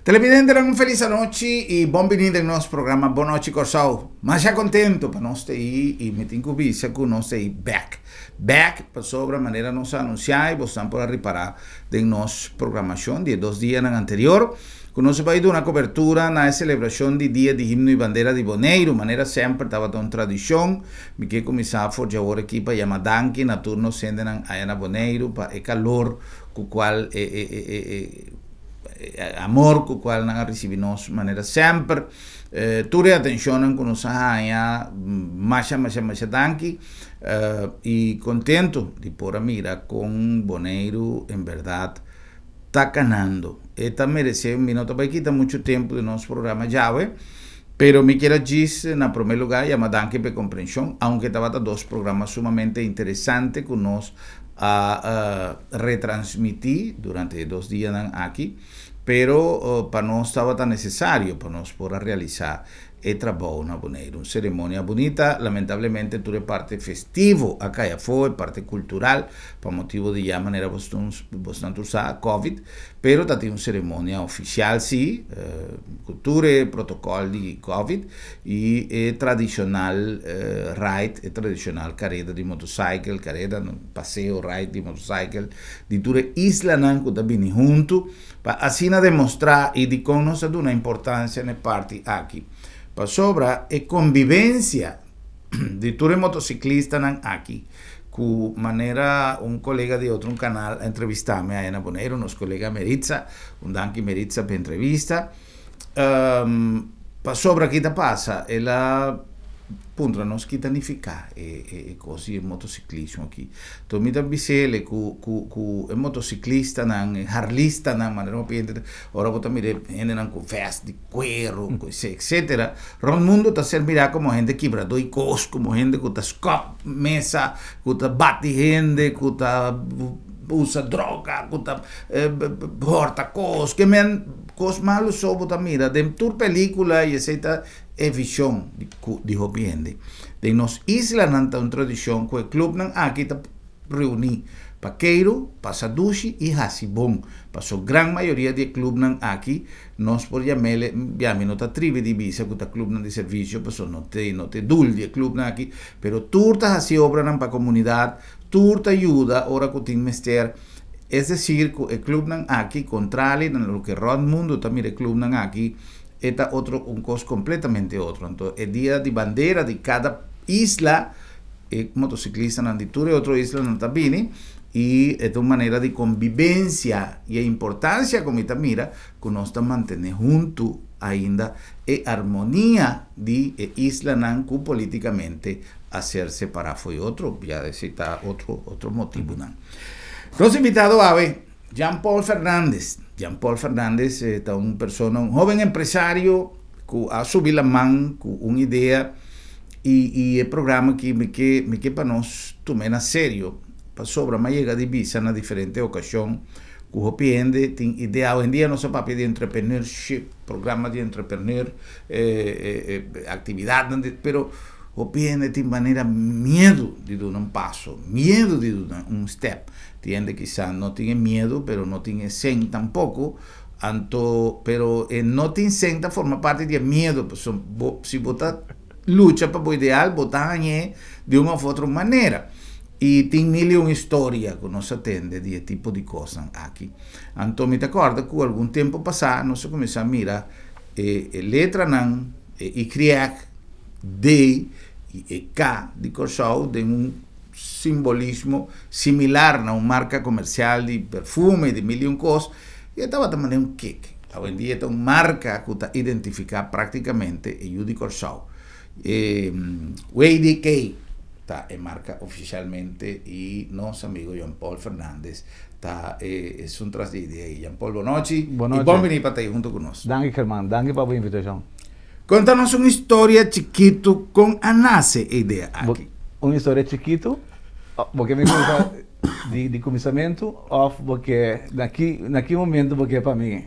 Televidentenan un felis anochi y bon bini den nos programa Bon Nochi Kòrsou. Masha contento pa nos ta ei y mi tin cu bisa cu nos ta ei bek. Bek pasobra manera nos a anuncia y bosnan por a ripara den nos programacion di e dos dianan anterior cu nos a bay duna cobertura na e celebracion di Dia di Himno y Bandera di Boneiru. Manera semper tabata un tradicion, mi ke cuminsa for dje awor aki pa yama danki na tur nos hendenan aya na Boneiru pa e calor cu cual e amor ku kual nan a risibí nos manera semper. Tur e atenshonnan ku nos a haña, masha masha masha danki i kontentu di por a mira kon Boneiru en bèrdat ta kanando. E ta meresé, mi no ta bai kita muchu tempu di nos programa djawe, pero mi kier a djis na promé lugá yama danki pa e komprenshon, aunke tabata dos programa sumamente interesante ku nos a retransmití durante e dos dianan aki, pero pa nos tabata nesesario pa nos por a realisá e trabou na Boneiru. Un seremonia bunita, lamentablemente tur e parte festivo a kai afó, e parte kultural, pa motibu di ya manera bosnan tur sa, Covid, pero ta tin un seremonia ofisial sí, ku tur e protokòl di Covid i e tradishonal ride, e tradishonal kareda di motosaikel, kareda, paseo, ride di motosaikel di tur e islanan ku ta bini huntu pa asina demostrá i dikon nos a duna importansia na e parti aki, pasobra e konbibensia di tur e motosiklistanan aki ku manera un kolega di otro un kanal a entrevistá mi aya na Boneiru, nos kolega Meritza, un danki Meritza pa e entrevista, pasobra ki ta pasa el a puntra nos ki ta nifiká e kos di e motosiklismo aki. Enton mi ta bis'el ku ku ku e motosiklistanan, e harlistanan manera hopi hende ta, ora bo ta mira e hendenan ku vèst di kueru, ku esei etsetera, rònt mundu ta ser mirá komo hende kibradó i kos, komo hende ku ta skòp mesa, ku ta bati hende, ku ta usa droga, ku ta hòrta kos, ke men kos malu so bo ta mira den tur pelíkula i esei ta e vishon di hopi hende. Den nos islanan ta un tradishon ku e klupnan aki ta reuní pa keiru, pasa dushi i hasi bon. Paso gran mayoria di e klupnan aki nos por yam'el, ya mi no ta tribi di bisa ku ta klupnan di servisio paso no te no te dul di e klupnan aki, pero tur ta hasi obranan pa komunidat, tur ta yuda ora ku tin mester. Es desir ku e klupnan aki kontrali na loke rònt mundu ta mira e klupnan aki, E ta otro un kos kompletamente otro. Anto e dia di bandera di kada isla e motociclistanan di tur e otro islanan ta bini i e ta un manera di kombibensia i e importansia ku mi ta mira ku nos ta mantene huntu ainda e armonia di e islanan ku politikamente a ser separá fo'i otro, ya esei ta otro otro motibunan. Nos invitado awe. Jean Paul Fernandez. Jean Paul Fernandez ta un persona, un hoben empresario ku a subi laman ku un idea i i e programa aki mi ke mi ke pa nos tum'é na serio pasobra mi a yega di bisa na diferente okashon ku hopi hende tin idea. Awendia nos a papia di entrepreneurship, programa di entrepreneur, aktividatnan di pero hopi hende tin manera miedu di duna un paso, miedu di duna un step. Tin hende kisa no tin e miedu pero no tin e sen tampoco, anto pero e no tin sen ta forma parti di e miedu, pasobra bo si bo ta lucha pa bo ideal bo ta hañ'é di un of otro manera. I tin mil i un historia ku nos a tende di e tipo di kosnan aki. Anto mi ta kòrda ku algun tempu pasá nos a kuminsá mira e e letranan e Y, D i e K di Kòrsou den un simbolismo similar na un marka komersial di perfume di mil i un kos, i e tabata manera un kek. Awendia e ta un marka ku ta identifiká praktikamente e yu di Kòrsou. E WDK ta e marka ofisialmente i nos amigo Jean Paul Fernandez ta e esun tras di idea ei. Jean Paul, bonochi i bon bini pa ta ei huntu ku nos. Danki German, danki pa bo invitashon. Konta nos un historia chikitu kon a nase e idea aki. Un historia chikitu? Bo ke mi kuminsá di kuminsamentu òf bo ke na ki na ki momentu bo ke pa mi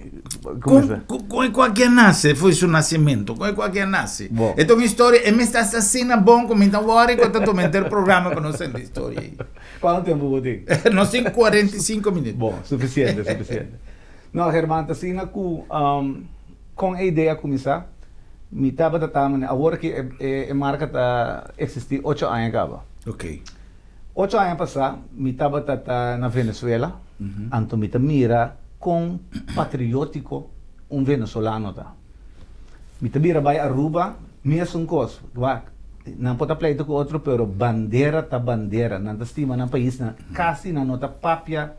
kuminsá? Kon kon e kua ke a nase for su nasementu? Kon e kua ke a nase? Bo. E ta un historia e mester hasta asina bon ku mi ta wòri ku ta tuma henter programa pa nos sende historia ei. Kuantu tempu bo tin? Nos tin 45 minüt. Bon, sufisiente, sufisiente. No, Herman, ta asina ku kon e idea a kuminsá, mi tabata ta manera, awor ki e marka ta eksistí ocho aña kaba. Ocho aña pasá mi tabata ta na Venezuela, anto mi ta mira kon patriótiko un venezolano ta. Mi ta bira bai Aruba, mesun kos. Wak, nan por ta pleita ku otro, pero bandera ta bandera. Nan ta stima nan pais, nan kasi nan no ta papia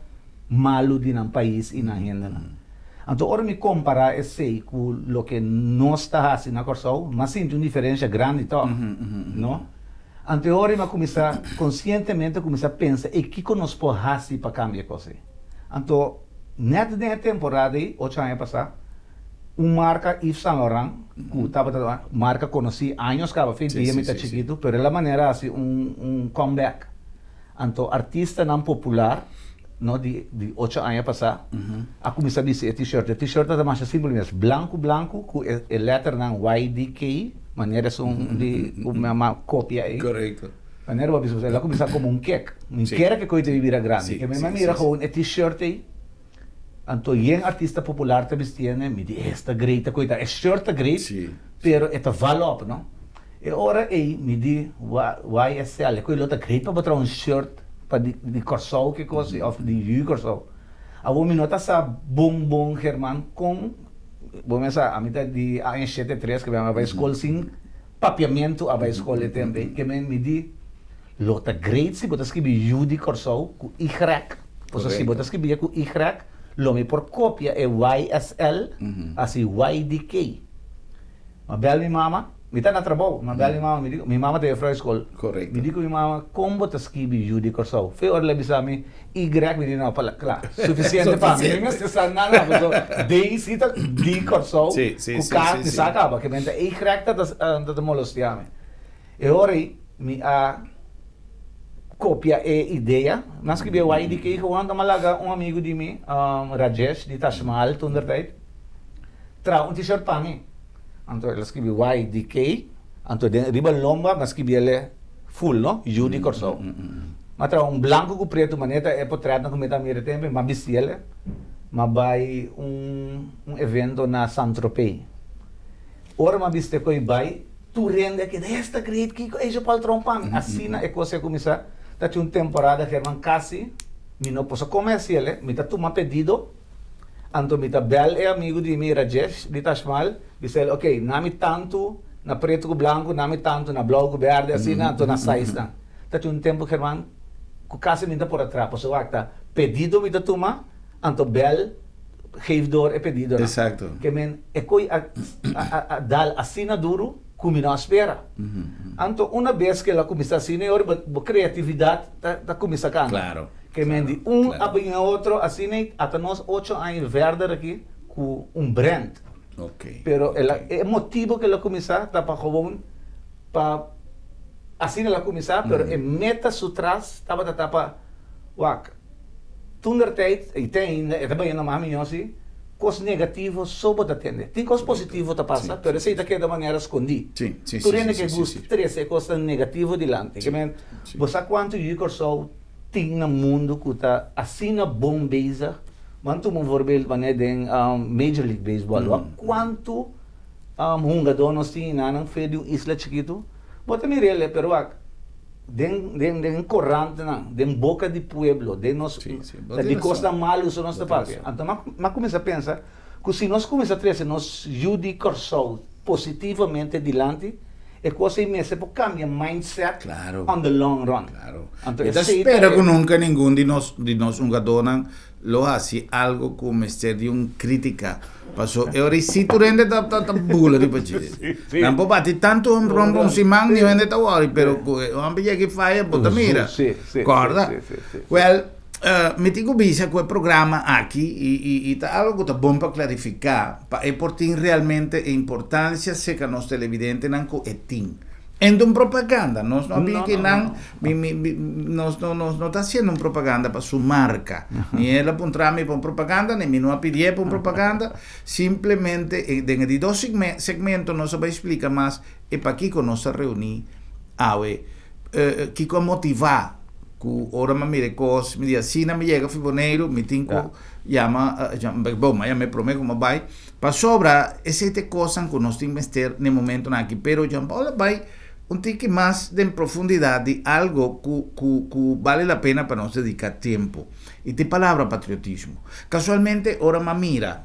malu di nan pais i nan hendenan. Anto ora mi kompará esei ku loke nos ta hasi na Kòrsou, mi a sinti un diferensha grandi tòg, no? Anto e ora mi a kuminsá konsientemente kuminsá pensa, ei kiko nos por hasi pa kambia e kos ei? Anto nèt den e temporada ei, ocho aña pasá, un marka Yves Saint Laurent ku tabata marka konosí años kaba fin dia mi ta chikitu, pero el a manera hasi un comeback. Anto artistanan popular no di di ocho aña pasá a kuminsá bisti e t-shirt. E t-shirt ta masha simpel mes, blanku blanku ku e lèternan YDK, manera esun di ku mi mama kopia ei. Manera bo a bisa, el a kuminsá komo un kek. Mi kere ke koe ta bira grandi. Ke mi a mira gewoon e t-shirt ei. Anto yen artista popular ta bistiende, mi di es ta great ta koita, e shirt ta great, pero e ta val op no. E ora ei mi di YSL, e koe lo ta great pa bo traha un shirt pa di di Kòrsou ke kos òf di yu Kòrsou. Awor mi no ta sa bon bon German kon, bo mes sa ami ta di aña shete tres ke mi a bai skol sin papiamentu a bai skol e tempu ei, ke men mi di lo ta great si bo ta skibi yu di Kòrsou ku Y. Pasobra si bo ta skibié ku Y, lo mi por kopia e YSL hasi YDK. Mi a bèl mi mama, mi ta na trabou, mi a bèl mi mama, mi di, mi mama ta juffrouw di skol. Mi di ku mi mama, kon bo ta skibi yu di Kòrsou? Fe ora el a bisa mi Y, mi di no, kla, sufisiente pa mi. Mi mester sa nada, pasobra D si ta di Kòrsou, ku K mi sa kaba, ke menta Y ta ta molostiá mi. E ora ei mi a kopia e idea. Mi a skribi e YDK gewoon ta laga un amigu di mi, Rajesh di Taj Mahal toentertijd, traha un t-shirt pa mi. Anto el a skribi YDK, anto den riba lomba mi a skribi el full no, Yu di Kòrsou. Mi a traha un blanku ku pretu manera ta e potretnan ku mi ta mira tempu, mi a bisti el, mi a bai un evento na Saint Tropez. Ora mi a bisti e koi bai. Tur hende a keda, esta great, kiko e hizo paltron pa mi? Asina e kos a kuminsá. Ta tin un temporada, German, kasi mi no por sa kome hasi el, mi ta tuma pedido, anto mi ta bèl e amigu di mi, Rajesh, di Taj Mahal, bisa el, ok, na mi tantu na pretu ku blanku, na mi tantu na blou ku bèrdè, asina, anto na size-nan. Ta tin un tempu, German, ku kasi mi no ta por a traha, pasobra wak ta pedido mi ta tuma, anto bèl geef door e pedidonan. Ke men e koe a a dal asina duru ku mi no a spera. Anto una bes ku el a kuminsá asina e ora bo kreatividat ta kuminsá kanta. Ke men di un a bini a otro asina i ata nos ocho aña verder aki ku un brand. Pero el a e motibu ku el a kuminsá ta pa gewoon pa asina el a kuminsá pero e meta su tras tabata ta pa wak. Toendertijd, i te ainda, e ta bayendo mas mihó si, kos negativo so bo ta tende. Tin kos positivo ta pasa, pero esei ta keda manera skondí. Tur hende ke gusta trese e kosnan negativo dilanti. Ke men, bo sa kuantu yu Kòrsou tin na mundu ku ta asina bon bezig? Bo a tuma un voorbeeld manera den Major League Baseball. Wak kuantu hungadó nos tin einan fe di un isla chikitu. Bo ta mira el, pero wak. Den den den korantenan, den boka di pueblo, den nos Sí, sí, bo ta tin di kosnan rason. malu so nos Bo ta tin papia. rason. Anto m'a m'a kuminsá pensa ku si nos kuminsá trese nos yu di Kòrsou positivamente dilanti, e kos ei mester por kambia mindset Claro. on the long run. Claro. Anto Mi ta esei ta spera ku e. nunka ningun di nos di nos hungadónan lo hasi algo ku mester di un kritika. Paso e ora si tur hende ta ta ta bula riba dje. Nan por bati tantu un ron ron siman niun hende ta wòri, pero ku e homber yega i faya bo ta mira. Kòrda? Wèl, mi tin ku bisa ku e programa aki i i i ta algo ku ta bon pa klarifiká pa e por tin realmente e importansia serka nos televidentenan ku e tin. En ta un propaganda, nos no a bin aki nan, mi mi mi nos no nos no ta haciendo un propaganda pa su marca, ni el a puntra mi pa un propaganda, ni mi no a pidié pa un propaganda, simplemente den e di dos segmento nos a bai splica mas e pakiko nos a reuni awe, kiko a motiva. Ku ora mi a mira e kos, mi di asina mi yega fi Boneiru, mi tin ku yama, bon, mi a yama e promé ku mi a bai, pasobra esei ta e kosnan ku nos tin mester na e momentonan aki. Pero Jean Paul a bai un tiki mas den profundidat di algo ku ku ku bale la pena pa nos dediká tempu, i ta e palabra patriotismo. Kasualmente ora mi a mira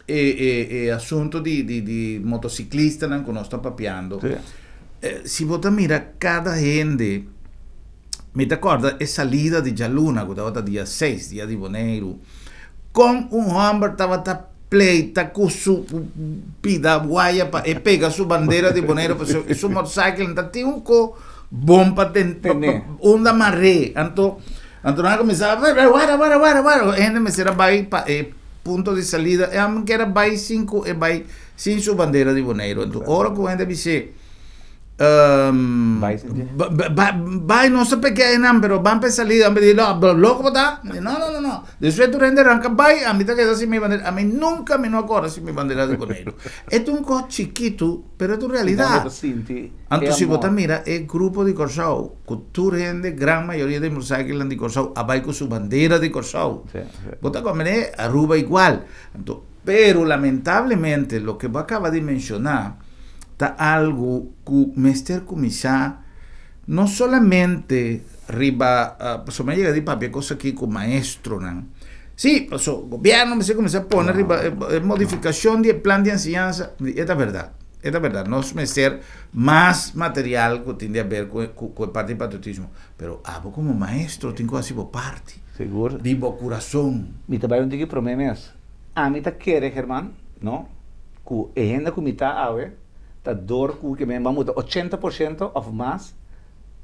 e e e asunto di di di motosiklistanan ku nos ta papiando, si bo ta mira kada hende, Mi ta kòrda e salida di djaluna ku tabata dia seis, dia di Boneiru, kon un hòmber tabata pleita ku su pida waya pa e pega su bandera di Boneiru pasobra su motorcycle no ta tin un ko bon pa ten unda mar'é. Anto anto nan a kuminsá wara wara wara wara e hende mester a bai pa e punto di salida e hòmber kier a bai sin ku e bai sin su bandera di Boneiru. Anto ora ku hende a bis'é. Bai sin dje. Bai no sa peke einan pero ban pa e salida mi di no pero loko bo ta? Mi di no no no no despues tur hende ranka bai ami ta keda sin mi bandera ami nunka mi no a kore sin mi bandera di Boneiru e ta un kos chikitu pero e ta un realidat anto si bo ta mira e grupo di Kòrsou ku tur hende gran mayoria di motorcyclenan di Kòrsou a bai ku su bandera di Kòrsou bo ta komprende Aruba igual anto Pero lamentablemente loke bo a kaba di menshoná ta algu ku mester kuminsá no solamente riba, pasobra mi a yega di papia e kos aki ku maestronan. Sí, paso gobièrnu mester kuminsá pone riba e modifikashon di e plan di enseñansa, e ta bèrdat, e ta bèrdat, nos mester mas material ku tin di aber ku e parti di patriotismo, pero abo komo maestro tin ku hasi bo parti, di bo kurason. Mi ta bai un tiki promé mes. Ami ta kere, German, no, ku e hende ku mi ta awe ta dor ku ke men ban muta 80% òf mas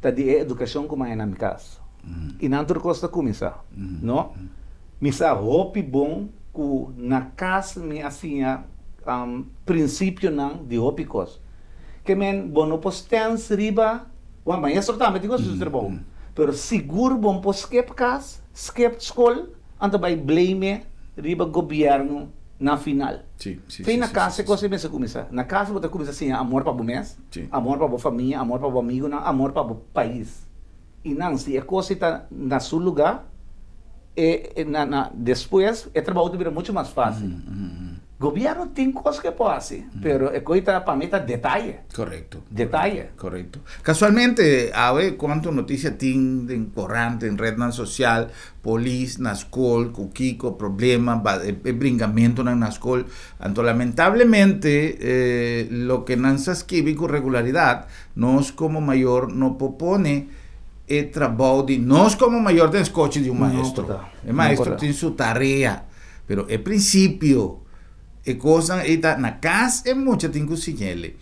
ta di e edukashon ku mi a haña na mi kas. I nan tur kos ta kuminsá, no. Mi sa hopi bon ku na kas mi a siña prinsipionan di hopi kos. Ke men bo no por stèns riba, wak maestro tambe tin ku hasi su trabou, pero sigur bo no por skep kas, skep skol. Anto bai blame riba gobierno na final. Fe na cas e cos ei mester cuminsa. Na cas bo ta cuminsa siña amor pa bo mes, amor pa bo famia, amor pa bo amigonan, amor pa bo pais. Y nan si e cos ei ta na su lugar, e na na despues e trabou ta bira mucho mas facil. Gobierno tin cos ke por haci, pero e coi ta pa mi ta detaye. Correcto. Detaye. Correcto. Casualmente awe cuanto noticia tin den corant, den rednan social, polis na scol cu kico problema, ba e bringamentonan na scol. Anto lamentablemente loke nan sa skibi cu regularidad, nos como mayor no por pone e trabou di nos como mayor den scochi di un maestro. E maestro tin su tarea. Pero e principio, e cosnan ei ta na cas e mucha tin cu siñele.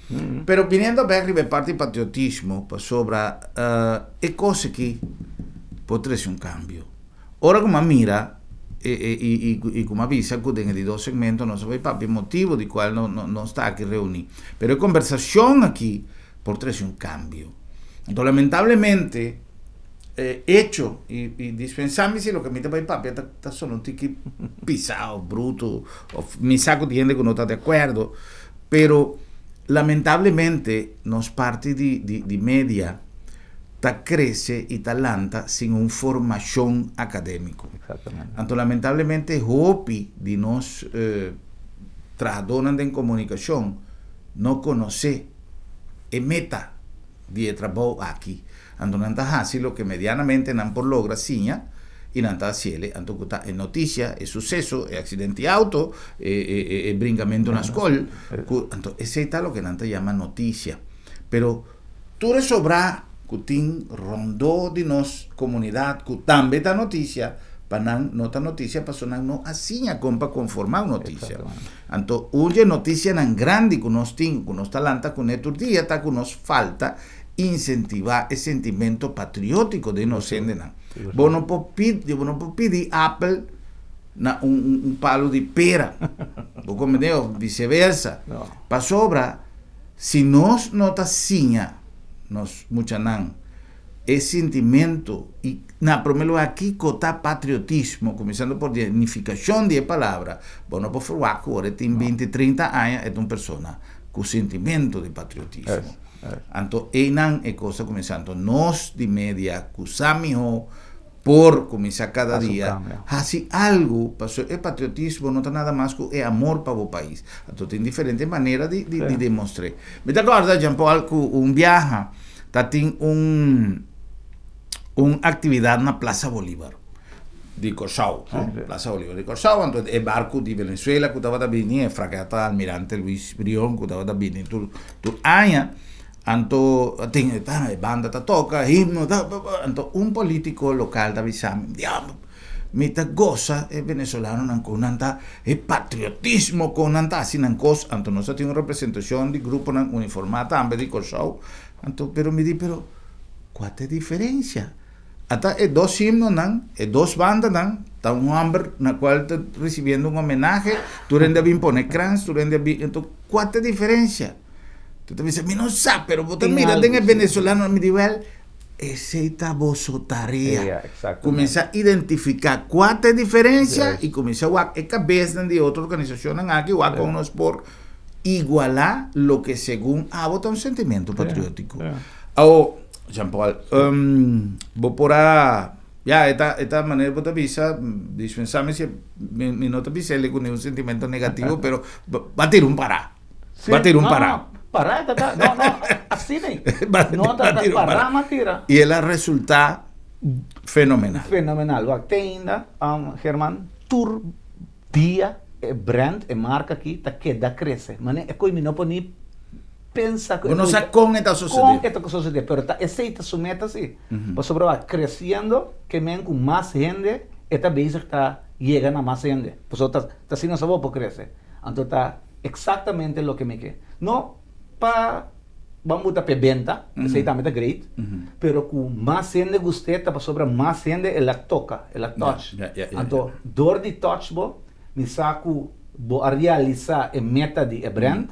Pero biniendo bek riba e parti patriotismo, pasobra e cos aki por trece un cambio. Ora cu mi a mira e e y y cu mi a bisa cu den e di dos segmento nos a bay papia e motibo di cual no no nos ta aki reuni. Pero e conversacion aki por trece un cambio. Enton lamentablemente e hecho y y dispensa mi si loke mi ta bay papia ta ta sona un tiki pisa of bruto of mi sa cu tin hende cu no ta de acuerdo pero lamentablemente nos parti di di di media ta crece y ta lanta sin un formacion academico. Anto lamentablemente hopi di nos trahadonan den comunicacion no conoce e meta di e trabou aki. Anto nan ta hasi loke medianamente nan por logra siña i nan ta hasiel anto ku ta e notisia, e suseso, e aksidente di outo, e e e brinkamentu na skol, ku anto esei ta loke nan ta yama notisia. Pero tur e sobrá ku tin rondó di nos komunidat ku tambe ta notisia, pa nan no ta notisia pasobra nan no a siña kon pa konformá un notisia. Anto un dje notisianan grandi ku nos tin, ku nos ta lanta kuné tur dia ta ku nos falta insentivá e sentimento patriótiko den nos hendenan. Bo no por pidi, bo no por pidi apel na un un palu di pera. Bo komprendé? Òf viseversa. Pasobra si nos no ta siña nos muchanan e sintimento i na promé lugar kiko ta patriotismo, kuminsando por di e nifikashon di e palabra, bo no por ferwagt ku ora e tin binti, trinta aña e ta un persona ku sintimento di patriotismo. Anto einan e kos ta kuminsá. Anto nos di media ku sa mihó. Por kuminsá kada dia hasi algu pasobra e patriotismo no ta nada mas ku e amor pa bo pais. Anto tin diferente manera di di demostr'é. Mi ta kòrda Jean Paul ku un biaha ta tin un un aktividat na Plaza Bolívar di Kòrsou, no? Plaza Bolívar di Kòrsou, anto e barku di Venezuela ku tabata bini, e fragata Almirante Luis Brion ku tabata bini tur tur aña. Anto tin e ta e banda ta toca himno ta pa pa anto un politico local ta bisa mi diablo mi ta goza e venezolanonan con nan ta e patriotismo con nan ta haci nan cos anto nos a tin un representacion di gruponan uniforma tambe di Corsou anto pero mi di pero cua ta e diferencia ata e dos himnonan e dos bandanan ta un homber na cual ta ricibiendo un homenahe tur hende a bin pone krans tur hende a bin anto cua ta e diferencia. Tu ta bisa, mi no sa, pero bo ta mira den e venezolano, mi di, wel, esei ta boso tarea. Ja, exactamente. Kuminsá identifiká kua ta e diferensia i kuminsá wak e kabesnan di e otro organisashonnan aki, wak kon nos por igualá loke segun abo ta un sentimentu patriótiko. Awo, Jean Paul, bo por a, ya, e ta, e ta manera bo ta bisa, dispensá mi si mi no ta bisa el'e ku ningun sentimentu negativo, pero bo a tira un pará. Sí, Ba tira un no, pará. no, pará ta ta, no, no, asina ei. Ba, No, ba ta, ta tira un pará pará. m'a tira. I el a resultá fenomenal. Fenomenal. Wak, te ainda, German, tur dia e brand, e marka aki ta keda krese. Mane e koe mi no por ni pensa ku Bo e no koe sa ta, kon e ta kon sosodé. e ta sosodé, pero ta esei ta su meta sí. Pasobra wak, kresiendo ke men ku mas hende e ta bezig ta yega na mas hende. Pasobra ta, ta asina sa bo por krese. Anto ta Exactamente loke mi ke. No pa ban buta p'e benta, esei tambe ta great, pero ku mas hende gust'é ta pasobra mas hende el a toka, el a touch. Anto dor di touch bo, mi sa ku bo a realisá e meta di e brand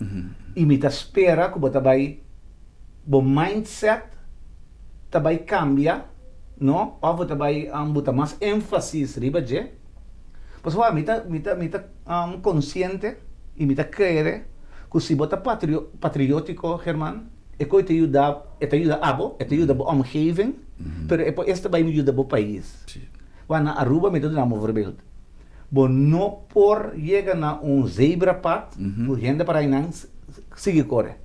i mi ta spera ku bo ta bai, bo mindset ta bai kambia, no, òf bo ta bai buta mas énfasis riba dje. Pasobra mi ta mi ta mi ta konsiente i mi ta kere ku si bo ta patrio patriótiko German e koi ta yuda e ta yuda abo e ta yuda bo omgeving pero e por esta bai yuda bo pais. Wak na Aruba mi ta duna bo voorbeeld bo no por yega na un zebrapad ku hende para einan sigui kore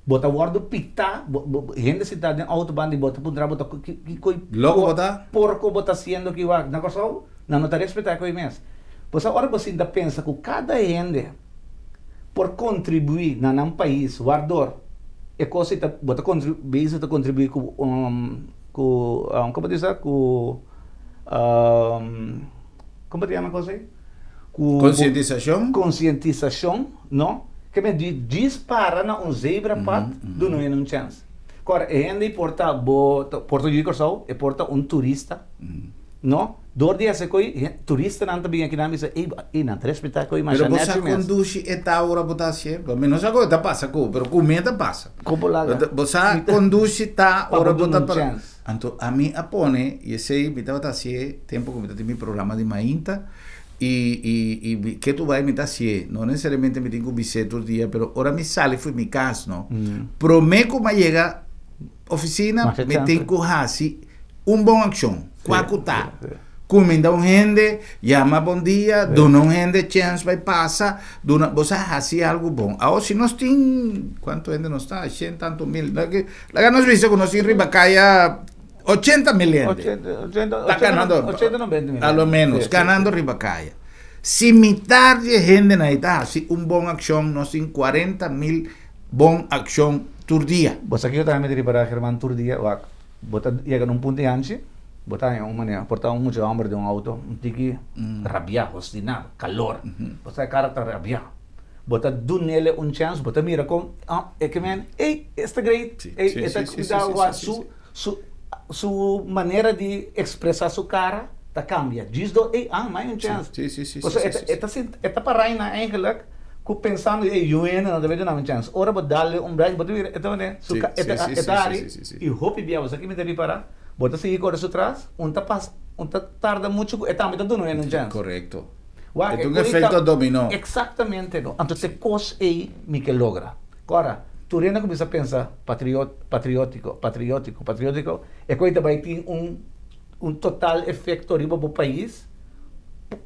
bo ta wòrdu pitá bo bo hende sintá den outoban di bo ta puntra bo ta ki koi Loko bo ta? Porko bo ta hasiendo aki wak na Kòrsou Nan no ta respetá koe mes. Pues ora bo sinta pensa ku kada hende por kontribuí na nan pais wardor e kos ei ta bo ta bezig ta kontribuí ku ku komo ta bisa ku komo ta yama e kos ei ku Konsientisashon? Konsientisashon no ke men di djis para na un zebrapad duna un hende un chèns. Kòrda e hende ei por ta bo por ta yu di Kòrsou e por ta un turista. No, dor di hasi koe turistanan ta bin aki nan bisa ey ey nan ta respetá koe masha Pero bo sa nechi mes. kon dushi e ta ora bo ta hasié? Bo mi no sa kon e ta pasa ku bo, pero ku mi e ta pasa. Kon bo laga? Bo sa kon dushi ta Pa ora bo bo duna ta un para. chèns. Anto ami a pone i esei mi tabata hasié tempu ku mi ta tin mi programa di mainta i i i mi ke tur bai mi ta hasié. No nesesariamente mi tin ku bis'é tur dia, pero ora mi sali for mi kas no, promé ku mi a yega oficina Masha mi chance. tin cu haci un bon accion, cua cu ta. Cuminda un hende, yama bon dia, duna un hende chance bay pasa, duna, bo sa haci algo bon. Awor si nos tin, cuanto hende nos ta? Cien tanto mil, laga nos bisa cu nos tin riba caya 80 mil hende. 80, 80, Ta ganando, 80, 90 mil. A lo menos, Sí, sí, ganando sí. riba caya. Si mitar di e hendenan ei ta haci un bon accion, nos tin 40 mil Bon akshon tur dia. Bo sa kiko tambe mi ta ripará German tur dia? Wak, bo ta yega na un punto yanchi, bo ta haña un manera, por ta un mucha hòmber den un outo, un tiki rabiá, hostiná, kalor, bo sa e kara ta rabiá. Bo ta dun'el un chèns, bo ta mira kon e ke men, ey, es ta great, ey, e ta kuminsá wak su, su, su manera di ekspresá su kara ta kambia. Djis do, ey, ah, mi haña un chèns. Pasobra e ta, e ta sinti, e ta pará einan eigenlijk ku pensando ey yu hende no ta bay duna mi chèns. Ora bo dal un brèk bo ta mira e ta manera su ka, e ta, e ta hari i hopi bia bo sa ki mi ta ripará, bo ta sigui kore su tras, un ta pas, un ta tarda muchu ku e tambe ta duna un hende un chèns. Korekto. Wak, E e ta un kos ei ta, efekto dominó. Eksaktamente no. Anto te kos ey mi ke logra. Ora, tur hende a kuminsá pensa patriot, patriótiko, patriótiko, patriótiko, e kos ei ta bay tin un. Un total efecto riba bo pais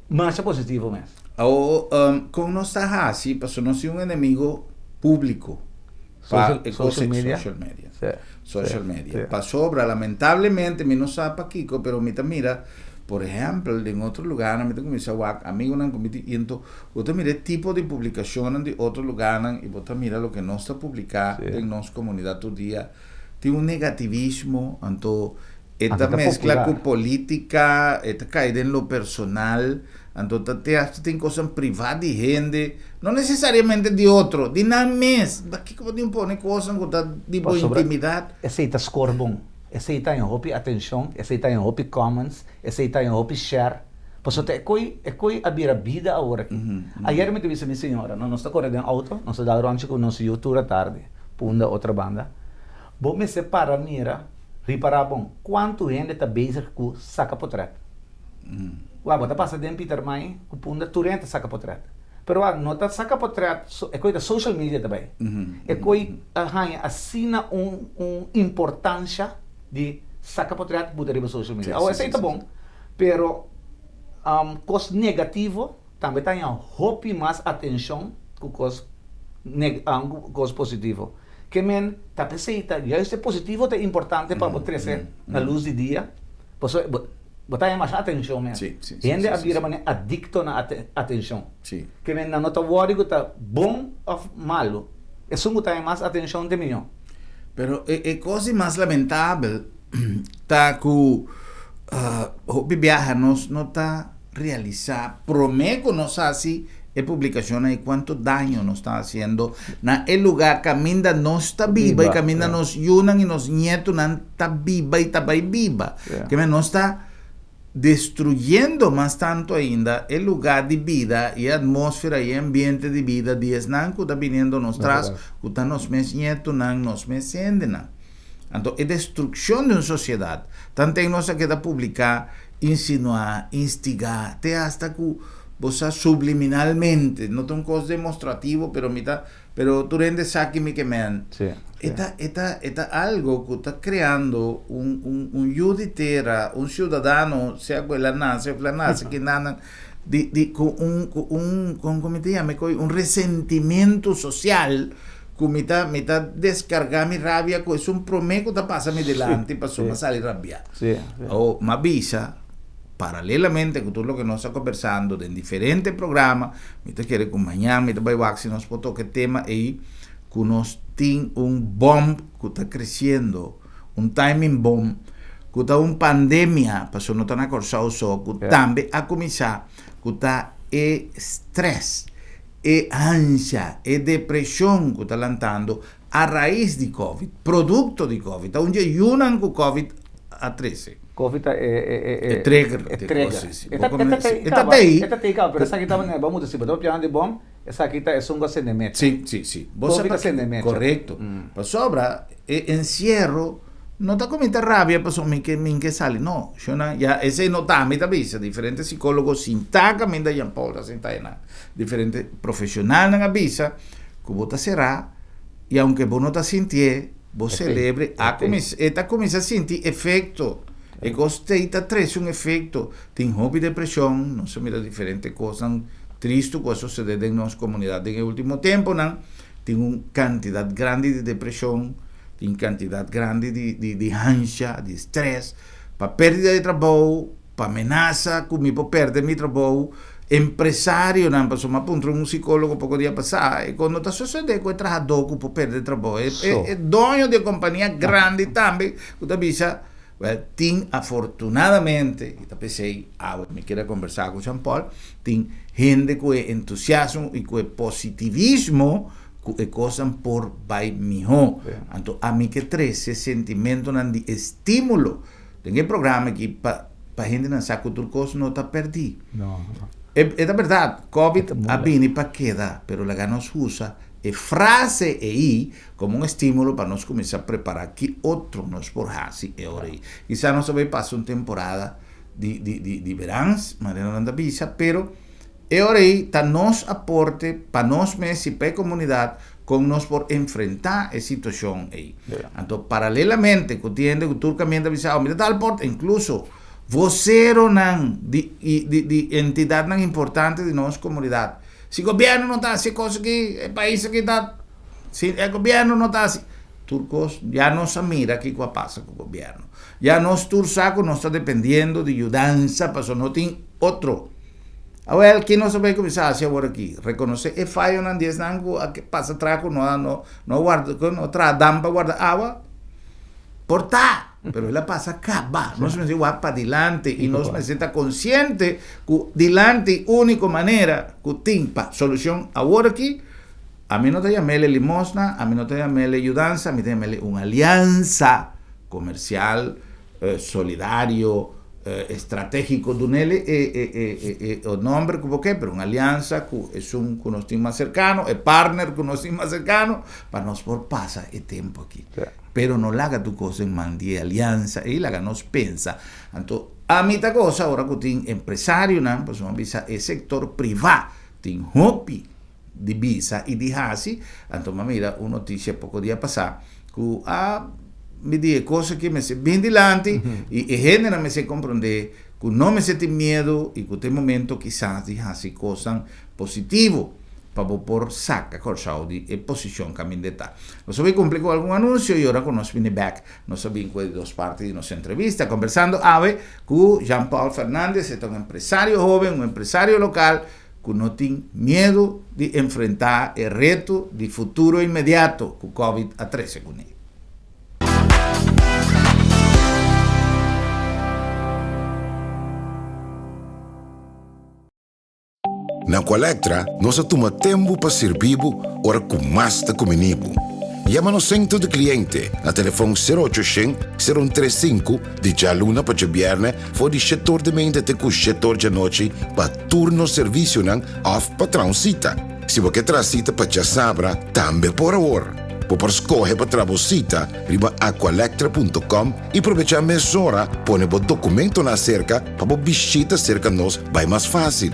masha positivo mes. Awo con nos ta haci pasobra nos tin un enemigo publico pa e cos Social media. Social media. Social media. Pasobra lamentablemente mi no sa pakico pero mi ta mira por ehempel den otro lugarnan mi ta cuminsa wak amigonan cu mi tin y enton bo ta mira e tipo di publicacionnan di otro lugarnan y bo ta mira loke nos ta publica den nos comunidad tur dia tin un negativismo anto E ta mezcla cu politica, e ta cay den lo personal, anto ta te hasta tin cosnan priva di hende, no necesariamente di otro, di nan mes. Pakico bo tin pone cosnan cu ta di bo intimidad? Esey ta score bon, esey ta haña hopi atencion, esey ta haña hopi comments, esey ta haña hopi share, pasobra ta e coy, e coy a bira bida awor aki. Ayer mi ta bisa mi señora, no, nos ta core den auto, nos ta dal rondje cu nos yu tur atardi, punda otro banda, bo mester para mira. Ripará bon, kuantu hende ta bezig ku saka potrèt? Wak, bo ta pasa den Pietermaai ku Punda, tur hende ta saka potrèt. Pero wak, no ta saka potrèt, e koi ta social media ta bai. E koi a haña asina un un importansha di saka potrèt buta riba social media. Awor esei ta bon, pero kos negativo tambe ta haña hopi mas atenshon ku kos ku kos positivo. Ke men ta p'esei ta juist e positivo ta importante pa bo trese na lus di dia, pasobra bo bo ta haña masha atencion mes. Hende a bira manera adicto na atencion. Ke men nan no ta wòri ku ta bon òf malu, esun ku ta haña mas atencion ta e mihó. Pero e kos di mas lamentabel ta ku hopi biaha nos no ta realisá promé ku nos hasi e publikashonnan i kuantu daño nos ta hasiendo na e lugá kaminda nos ta biba i kaminda nos yunan i nos ñetunan ta biba i ta bai biba. Keme nos ta destruyendo mas tantu ainda e lugá di bida i e atmósfera i e ambiente di bida di esnan ku ta biniendo nos tras, ku ta nos mes ñetunan, nos mes hendenan. Anto e destrukshon di un sosiedat, tanten nos a keda publiká, insinuá, instigá, te asta ku bo sa subliminalmente, no ta un kos demostrativo, pero mi ta, pero tur hende sa ki mi ke men. E ta, e ta, e ta algo ku ta kreando un, un, un yu di tera, un siudadano, sea ku el a nase òf el a nase kinanan, di, di, ku un, ku un, kon ku mi ta yama e koi, un resentimiento sosial ku mi ta, mi ta deskargá mi rabia ku esun promé ku ta pasa mi dilanti pasobra mi a sali rabiá. Awor, mi a bisa, paralelamente ku tur loke nos ta kombersando den diferente programa, mi ta kere ku mañan mi ta bai wak si nos por toka e tema ei, ku nos tin un bòmb ku ta kresiendo, un timing bomb, ku ta un pandemia, pasobra no ta na Kòrsou so, ku tambe a kuminsá, ku ta e strès. E ansha, e depresion cu ta lantando a raiz di Covid, producto di Covid, ta un dje yunan cu Covid a trece. Covid ta e e e E trigger e di trigger. cos, si, si. E ta Bo e ta come tei e ta caba, tei. e ta tei caba, pero esaki ta manera bo muta si bo ta papiando di bom, esaki ta esun cu a sende mecha. Si, si, si. Bo sa Covid a pakico? sende mecha. Correcto. Pasobra e encierro no ta cu mi ta rabia pasobra mi ke mi ke sali, no. Shona, ya esei no ta mi ta bisa, diferente psicologo sinta caminda Jean Paul ta sinta einan. Diferente profesionalnan a bisa ku bo ta será i aunke bo no ta sintié, bo selebre a kuminsá, e ta kuminsá sinti efekto. E kos t'ei ta trese un efekto. Tin hopi depreshon, nos a mira diferente kosnan tristu ku a susedé den nos komunidat den e último tempunan. Tin un kantidat grandi di depreshon, tin kantidat grandi di di di hansha, di strès, pa pèrdida di trabou, Pa menasa ku mi por pèrdè mi trabou, empresarionan, pasobra mi a puntra un sikólogo poko dia pasá, e kon no ta sosodé ku e trahadó ku por pèrdè trabou, e e doño di e kompania grandi tambe ku ta bisa, wèl, tin afortunadamente, i ta p'esei awe mi kere kombersá ku Jean Paul, tin hende ku e entusiasmo i ku e positivismo ku e kosnan por bai mihó. Anto ami ke trese sentimentonan di estímulo. Den e programa aki pa pa hendenan sa ku tur kos no ta pèrdí. No, no. E e ta bèrdat, Covid E ta a mula. bini pa keda, pero laga nos usa e frase ei komo un estímulo pa nos kuminsá prepará ki otro nos por hasi e ora ei. Kisas nos ta bai pasa un temporada di di di di berans, manera nan ta bisa, pero E ora ei ta nos aporte pa nos mes i pa e komunidat kon nos por enfrentá e situashon ei. Anto paralelamente ku tin hende ku tur kaminda ta bisa, oh mi ta tal aporte, inkluso Voseronan di di di entidatnan importante di nos komunidat. Si gobièrnu no ta hasi e kos aki, e pais aki ta, si e gobièrnu no ta hasi, tur kos, ya nos a mira kiko a pasa ku gobièrnu. Ya nos tur sa ku nos ta dependiendo di yudansa pasobra no tin otro. Awel, ki nos a bai kuminsá hasi awor aki? Rekonosé e fayonan di esnan ku a pasa atrás ku no a no no a warda ku no a traha dam pa warda awa? Por ta, pero el a pasa kaba. Nos mester wak padilanti i nos mester ta konsiente ku dilanti úniko manera ku tin pa solushon awor aki, ami no ta yam'el e limosna, ami no ta yam'el e yudansa, mi ta yam'el un aliansa komersial, solidario, estratégiko, dun'el e nomber ku bo ke, pero un aliansa ku esun ku nos tin mas serkano, e partner ku nos tin mas serkano, pa nos por pasa e tempu aki. Pero no laga tur kos den man di e aliansa ei, laga nos pensa. Anto, ami ta gosa ora ku tin empresarionan, pasobra mi a bisa e sektor privá tin hopi di bisa i di hasi. Anto mi a mira un notisia poko dia pasá ku a mi di e kos aki mester bin dilanti i e hendenan mester komprondé ku no mester tin miedu i ku ta e momento kisas di hasi kosnan positivo. pa bo por saca Corsou di e posicion caminda e ta. Nos a bay cumpli cu algun anuncio y ora cu nos bini bek nos a bin cu e di dos parti di nos entrevista conversando awe cu Jean Paul Fernandez, e ta un empresario hoben, un empresario local cu no tin miedo di enfrenta e reto di futuro inmediato cu Covid a trece cune. Na Aqualectra nos a tuma tempu pa sirbi bo ora ku mas ta kumini bo. Yama nos sentro di kliente na telefòn sero ocho shen, sero un tres sinku di djaluna pa djabièrnè for di shetor di mente te ku shetor djanochi pa tur nos servisionan òf pa traha un sita. Si bo ke traha sita pa djasabra tambe por awor. Bo por skohe pa traha bo sita riba aqualectra punto com i probechá mesora pone bo dokumentonan aserka pa bo bishita serka nos bai mas fásil.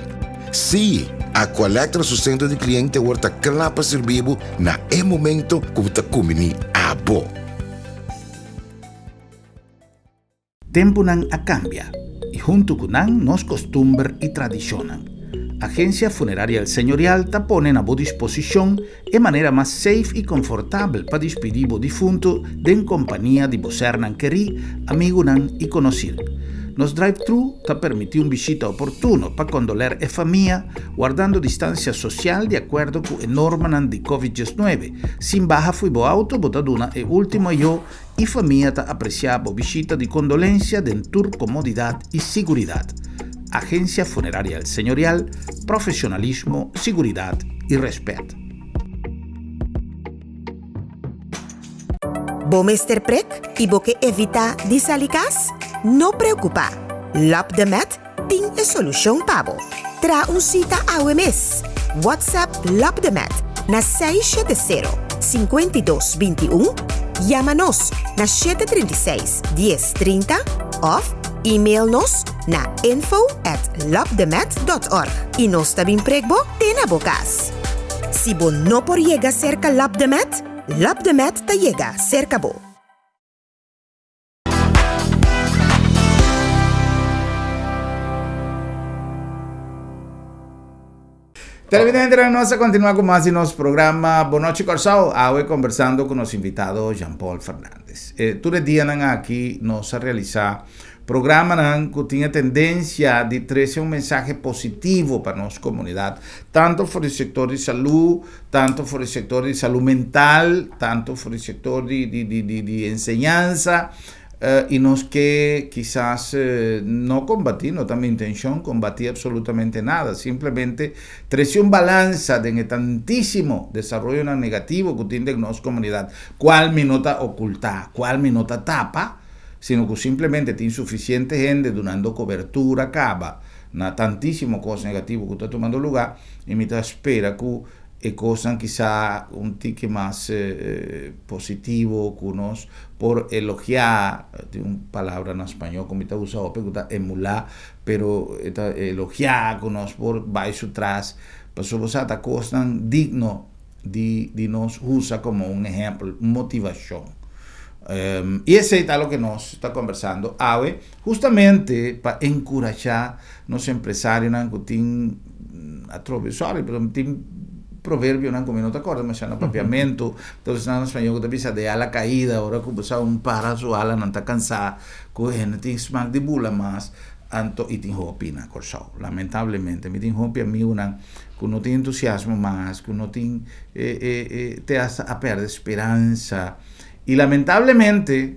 Sí, Aqualectra su sentro di kliente awor ta kla pa sirbi bo na e momento ku bo ta kumbiní abo. Tempunan a kambia i huntu ku nan nos kostumber i tradishonnan. Agensia Funeraria El Señorial ta pone na bo disposishon e manera mas safe i konfortabel pa dispidí bo difuntu den kompania di bo sernan kerí, amigunan i konosir. Nos drive-thru ta permití un bishita oportuno pa kondoler e famia, wardando distansia sosial di akuerdo ku e normanan di Covid diesnuebe. Sin baha fo'i bo auto bo ta duna e último ayó i famia ta apresiá bo bishita di kondolensia den tur komodidat i siguridat. Agencia Funeraria El Señorial, profesionalismo, siguridad y respet. Bo mester prek i bo ke evitá di sali kas? No preokupá! Lòp de Mèt tin e solushon pa bo. Traha un sita awe mes! WhatsApp Lòp de Mèt na 670 52 21, yama nos na 736 10 30 òf email nos na info at lopdemet dot org i nos ta bin prek bo te na bo kas. Si bo no por yega serka Lopdemet, Lopdemet ta yega serka bo. Televidentenan, nos a continua cu mas di nos programa Bon Nochi Corsou, awe conversando cu nos invitado Jean Paul Fernandez. E, tur e dianan aki nos a realisa programanan cu tin e tendencia di trece un mensahe positivo pa nos comunidad, tanto for di sector di salud, tanto for di sector di salud mental, tanto for di sector di, di, di, di, di enseñansa, I nos ke kisas no kombatí, no ta mi intenshon kombatí absolutamente nada, simplemente trese un balansa den e tantísimo desaroyonan negativo ku tin den nos komunidat, kual mi no ta okultá, kual mi no ta tapa, sino ku simplemente tin sufisiente hende dunando kobertura kaba na tantísimo kos negativo ku ta tumando lugá, i mi ta spera ku e kosnan kisa un tiki mas positivo ku nos por elogiá, tin un palabra na spañó ku mi ta usa hopi ku ta emulá, pero e ta elogiá ku nos por bai su tras, pasobra bo sa ta kosnan digno di di nos usa komo un ehèmpel, un motivashon. I esei ta loke nos ta kombersando awe, hustamente pa enkurashá nos empresarionan ku tin atrobe, sorry, pero tin proverbionan ku mi no ta kòrda masha na papiamentu, entonces nan na spañó ku ta bisa de ala kaida, ora ku bo sa un para su ala nan ta kansá, ku hende tin smak di bula mas, anto i tin hopi na Kòrsou, lamentablemente mi tin hopi amigunan ku no tin entusiasmo mas, ku no tin te hasta a pèrdè speransa. I lamentablemente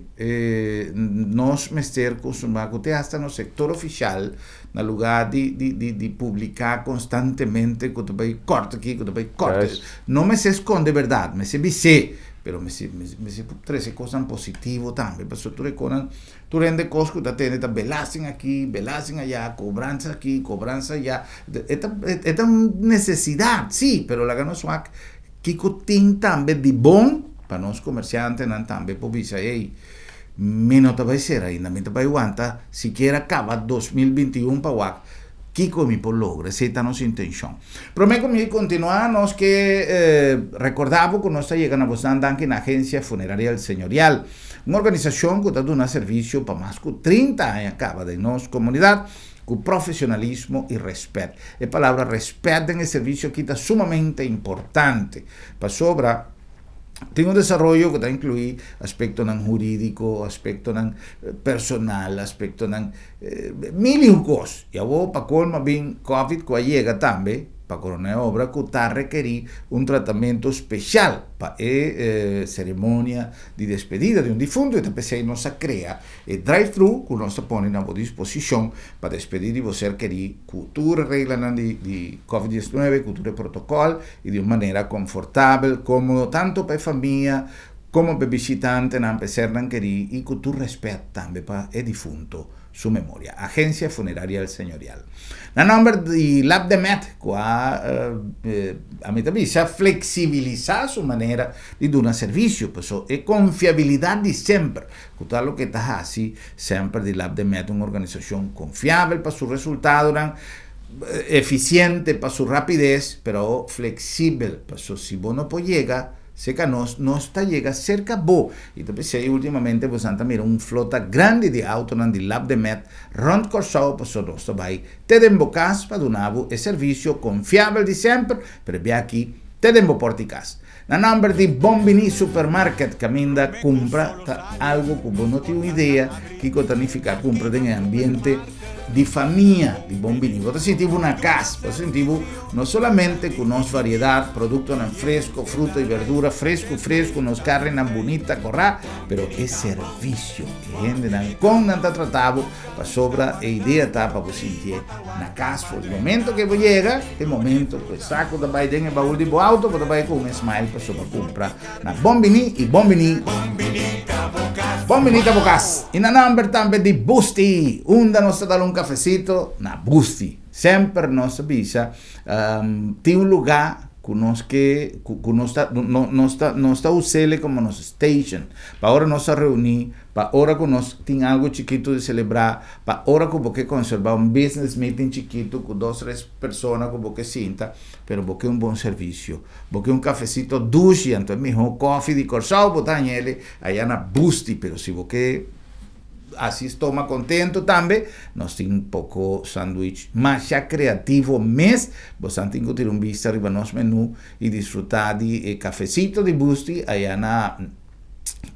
nos mester kustumbrá ku te hasta nos sektor ofishal na lugá di di di di publiká konstantemente ku ta bai kòrta aki, ku ta bai kòrta. No mester skonde bèrdat, mester bis'é, pero mester mester trese kosnan positivo tambe, pasobra tur e kosnan, tur hende kos ku ta tende ta belasting aki, belasting ayá, kobransa aki, kobransa ayá. E ta e ta un nesesidat, sí, pero laga nos wak Kiko tin tambe di bon pa nos komersiantenan tambe por bisa, Ey, mi no ta bai sera ainda, mi ta bai wanta sikiera kaba 2021 pa wak kiko mi por logra. Esei ta nos intenshon. Promé ku mi kontinuá, nos ke rekordá bo ku nos ta yega na bosnan danki na Agencia Funeraria El Señorial, un organisashon ku ta duna servisio pa mas ku 30 aña kaba den nos komunidat. Ku profesionalismo i rèspèt. E palabra rèspèt den e servisio aki ta sumamente importante, pasobra tin un desaroyo ku ta inkluí aspektonan hurídiko, aspektonan personal, aspektonan mil i un kos. I awor pa kolmo a bin covid ku a yega tambe pa korona e obra ku ta rekerí un tratamentu spesial pa e seremonia di despedida di un difunto i ta p'esei nos a krea E drive-thru ku nos ta pone na bo disposishon pa despedí di bo ser kerí ku tur e reglanan di di Covid 19, ku tur e protokòl i di un manera konfortabel, kómodo tantu pa e famia komo pa e bishitantenan, pa e sernan kerí i ku tur rèspèt tambe pa e difunto su memoria. Agencia Funeraria El Señorial. Na nòmber di Labdemed ku a ami ta bisa fleksibilisá su manera di duna servisio, paso e konfiabilidat di semper ku ta loke ta hasi semper di Labdemed un organisashon konfiabel pa su resultadonan, efisiente pa su rapides, pero fleksibel paso si bo no por yega serka nos, nos ta yega serka bo. I ta p'esei ultimamente bosan ta mira un flota grandi di autonan di Labdemed rònt Kòrsou paso nos ta bai te den bo kas pa duna bo e servisio konfiabel di semper, pero e bia aki te den bo pòrt'i kas. Na nòmber di Bon Biní Supermarket kaminda kumpra ta algu ku bo no tin un idea kiko ta nifiká kumpra den e ambiente di famia di Bon Biní. Bo ta sinti bo na kas, bo ta sinti bo no solamente ku nos variedat, produktonan fresko, fruta i berdura fresku fresku, nos karninan bunita korá, pero e servisio, e hendenan kon nan ta trata bo pasobra e idea ta pa bo sintié Na cas for di momento ke bo yega te momento ku e saco ta bai den e baul di bo auto bo ta bai ku un smile pasobra bo cumpra na Bon Bini y Bon Bini Bon Bini ta bo cas. Y na nomber tambe di Busti unda nos ta dal un cafecito na Busti. Semper nos ta bisa tin un lugar ku nos ke ku nos ta nos ta nos ta usele como nos station pa ora nos ta reuni pa ora ku nos tin algo chikito di celebra Pa ora ku bo ke konserbá un business meeting chikitu ku dos tres persona ku bo ke sinta, pero bo ke un bon servisio, bo ke un kafesito dushi, anto e mihó kòfi di Kòrsou bo ta haña el aya na Busti, pero si bo ke hasi stoma kontentu tambe, nos tin un poko sandwich masha kreativo mes, bosan tin ku tira un bista riba nos menú i disfrutá di e kafesito di Busti aya na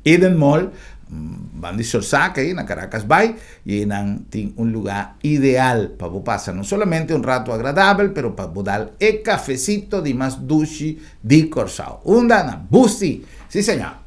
Eden Mall, ban di Sorsaka ei na Caracas Bay, y einan tin un lugar ideal pa bo pasa no solamente un rato agradabel, pero pa bo dal e cafecito di mas dushi di Corsou. Unda? Na Busti! Si señor!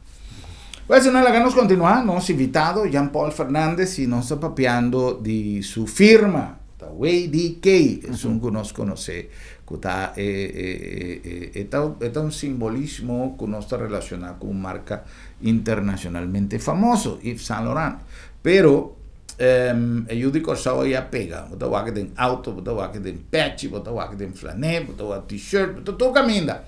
Pues no laga nos continua, nos invitado Jean Paul Fernandez y nos ta papiando di su firma, ta WDK, esun cu nos conoce Ku ta e e e ta e ta un simbolismo ku nos ta relashoná ku un marka internashonalmente famoso, Yves Saint Laurent. Pero e yu di Kòrsou a pega. Bo ta wak den outo, bo ta wak den pèchi, bo ta wak den flané, bo ta wak t-shirt, bo ta tur kaminda.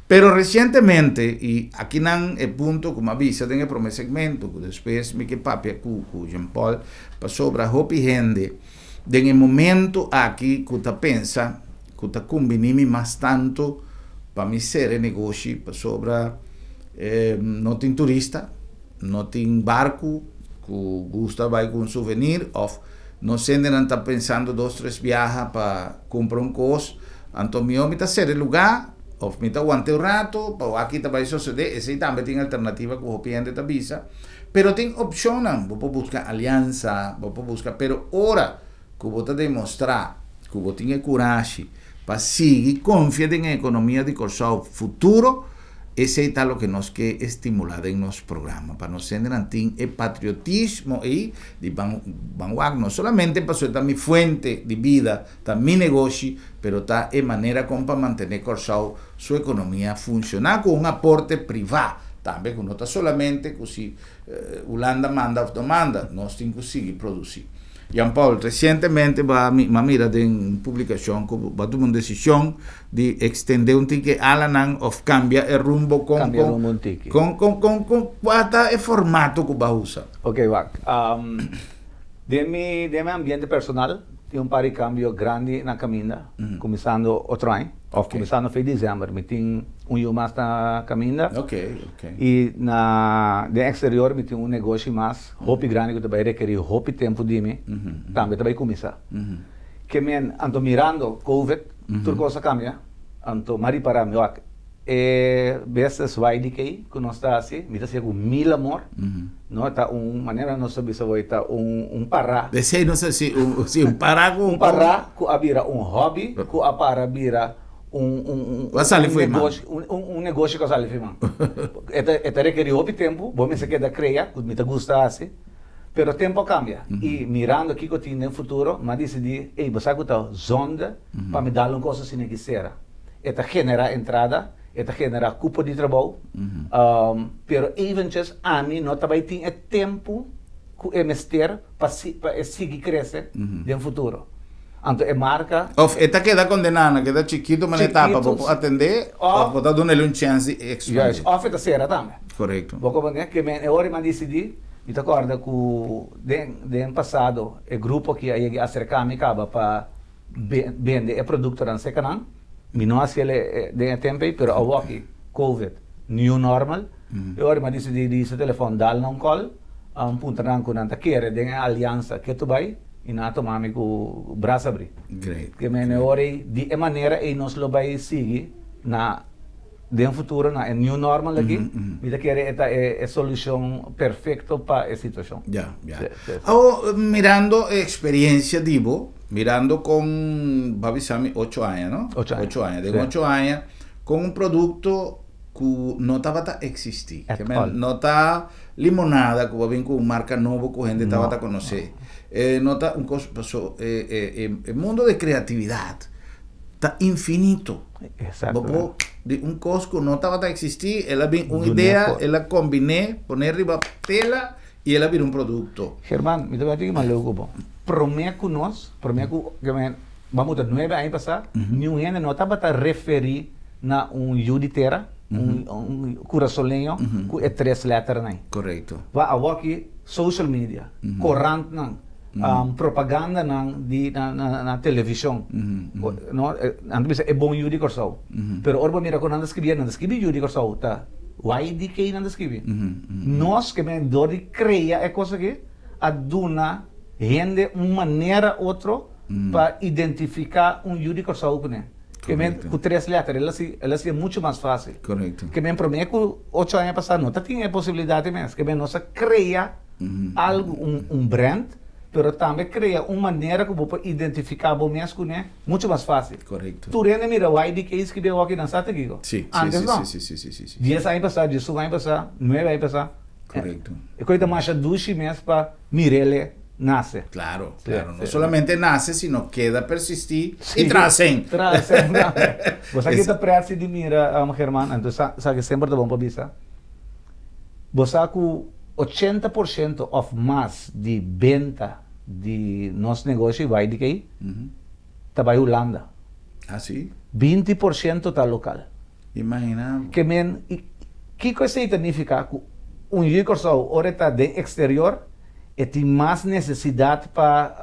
Pero resientemente, i akinan e punto ku mi a bisa den e promé segmento, ku despues mi ke papia ku ku Jean Paul, pasobra hopi hende, Den e momento aki ku ta pensa ku ta kumbiní mi mas tantu pa mi sera e negoshi pasobra no tin turista. No tin barku ku gusta bai ku un souvenir òf nos hendenan ta pensando dos tres biaha pa kumpra un kos, anto mihó mi ta sera e lugá òf mi ta wanta un ratu pa wak ki ta bai sosodé. Esei tambe tin alternativa ku hopi hende ta bisa. Pero tin opshonnan, bo por buska aliansa, bo por buska, pero ora ku bo ta demostrá ku bo tin e kurashi pa sigui konfia den e ekonomia di Kòrsou futuro, esei ta loke nos ke estimulá den nos programa, pa nos hendenan tin e patriotismo ei di ban ban wak no solamente pasobra ta mi fuente di bida, ta mi negoshi, pero ta e manera kon pa mantené Kòrsou su ekonomia funshoná ku un aporte privá tambe ku no ta solamente ku si Hulanda manda òf no manda, nos tin ku sigui produsí. Jan Paul, resientemente bo a mi a mira den un publikashon ku bo a tuma un desishon di ekstendé un tiki e alanan òf kambia e rumbo kon Kambia e rumbo un tiki. Kon kon kon kon kua ta e formato ku bo a usa? Ok wak, den mi den mi ambiente personal tin un par di kambio grandi na kaminda kuminsando otro aña òf kuminsando fin desèmber mi tin un yu mas na kaminda i na den eksterior mi tin un negoshi mas. Hopi grandi ku ta bai rekerí hopi tempu di mi, tambe ta bai kuminsá. Ke men, anto mirando Covid, tur kos a kambia, anto m'a ripará mi wak, e business YDK ku nos ta hasi, mi ta hasié ku mil amor, no ta un manera nos ta bisa woi ta un un pará. Esei nos ta si un si un pará ku un pará ku a bira un hobby, ku a para bira un un un Ku a sali fo'i man. negoshi un un negoshi ku a sali fo'i man. E ta e ta rekerí hopi tempu, bo mester keda krea ku mi ta gusta hasi, pero tempu a kambia i mirando kiko tin den futuro mi a disidí, ey bo sa ku ta zonde pa mi dal un kos asina ki sera. E ta generá entrada, e ta generá kupo di trabou, pero eventjes ami no ta bai tin e tempu ku e mester pa si pa e sigui krese den futuro. Anto e marka. Of e ta keda kondená na keda chikitu manera e tapa bo por atendé of bo ta duna el un chèns di ekspandé. Juist, of e ta sera tambe. Korekto. Bo komprendé? Ke men e ora mi a disidí, mi ta kòrda ku den den pasado e grupo aki a yega aserká mi kaba pa bende e produktonan serka nan. Mi no hasi el den e tempu ei, pero awoki covid, new normal, e ora mi a disidí di hisa telefòn dal nan un kòl, puntra nan ku nan ta kere den e aliansa ke tu bai. I nan a tuma mi ku bras abrí. Great. Ke men e ora ei, di e manera ei nos lo bai sigui na den futuro na e new normal aki, mi ta kere e ta e solushon perfekto pa e situashon. Ya, ya. Awor, mirando e eksperiencia di bo, mirando kon, bo a bisa mi ocho aña, no? Ocho aña. Ocho aña. Den ocho aña, kon un produkto ku no tabata eksistí. At Ke men all. no ta limonada ku bo a bin ku un marka nobo ku hende tabata konosé. E no ta un kos, paso e e e e mundo di kreatividat ta infinito. Exacto. Bo por di un kos ku no tabata eksistí, el a bin un Dun'é idea, for. el a kombiné, poné riba tela i el a bira un produkto. German, mi ta bai tin mas leu ku bo. Promé ku nos, promé ku, ke men, bo a muta nuebe aña pasá, niun hende no tabata referí na un yu di tera, un kurasoleño ku e tres lèternan ei. Korekto. Ba awoki social media, korantnan, propagandanan di na televishon, no, nan ta bisa e bon yu di Kòrsou. Pero ora bo mira ku nan ta skribi, nan ta skribi yu di Kòrsou, ta YDK nan ta skribi. Nos ke men dor di krea e kos aki a duna hende un manera otro pa identifiká un yu di Kòrsou kuné. Ke men ku tres lèter, el hasi, el hasié muchu mas fásil. Korekto. Ke men promé ku ocho aña pasá no ta tin e posibilidat ei mes. Ke men nos a krea algu, un un brand, pero tambe krea un manera ku bo por identifiká bo mes kuné muchu mas fásil. Korekto. Tur hende mira YDK skibí awor nan sa ta kiko. Sí, sí, Antes sí, no. sí, sí, sí, sí, sí. Dies aña pasá, diesun aña pasá, nuebe aña pasá. Korekto. E kos ta masha dushi mes pa mir'el nase. Claro, Sí, claro. No sí. solamente nace, sino keda persistí Sí, y trascen. Trascen tambe. Bo sa ki Es- ta presi di mira, German, anto sa, sa ki semper ta bon pa bisa. Bo sa ku 80% of mas di benta di nos negoshi YDK ta bai Hulanda. Ah, sí? 20% ta lokal. Imagina bo. Ke men, i kiko esei ta nifiká? Ku un yu di Kòrsou ora e ta den eksterior e tin mas nesesidat pa.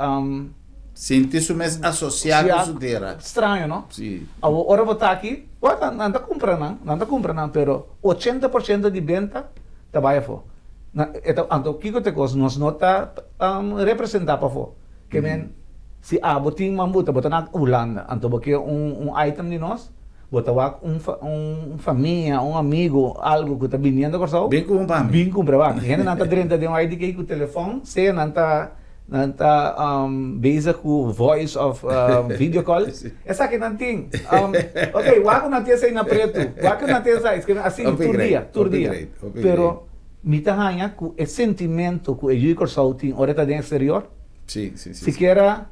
Sinti su mes asosiá ku su tera. Straño, no? Sí. Awor ora bo ta aki, wak, nan ta kumpra nan, nan ta kumpra nan, pero 80% di benta ta bai afó. Na, e ta, anto kiko ta e kos? Nos no ta representá pafó. Ke men, si abo tin mambuta, bo ta na Hulanda, anto bo ke un un item di nos, bo ta wak un un famia, un amigu, algu ku ta biniendo Kòrsou, Bin kumpra mi. Bin kumpra wak. Hendenan ta drenta den un IDK ku telefòn, sea nan ta nan ta bezig ku voice òf video call, esaki nan tin. Ok, wak ku nan tin esei na pretu, wak ku nan tin esei, asina tur dia, tur dia. Pero. Mi ta haña ku e sentimento ku e yu di Kòrsou tin ora e ta den eksterior, sikiera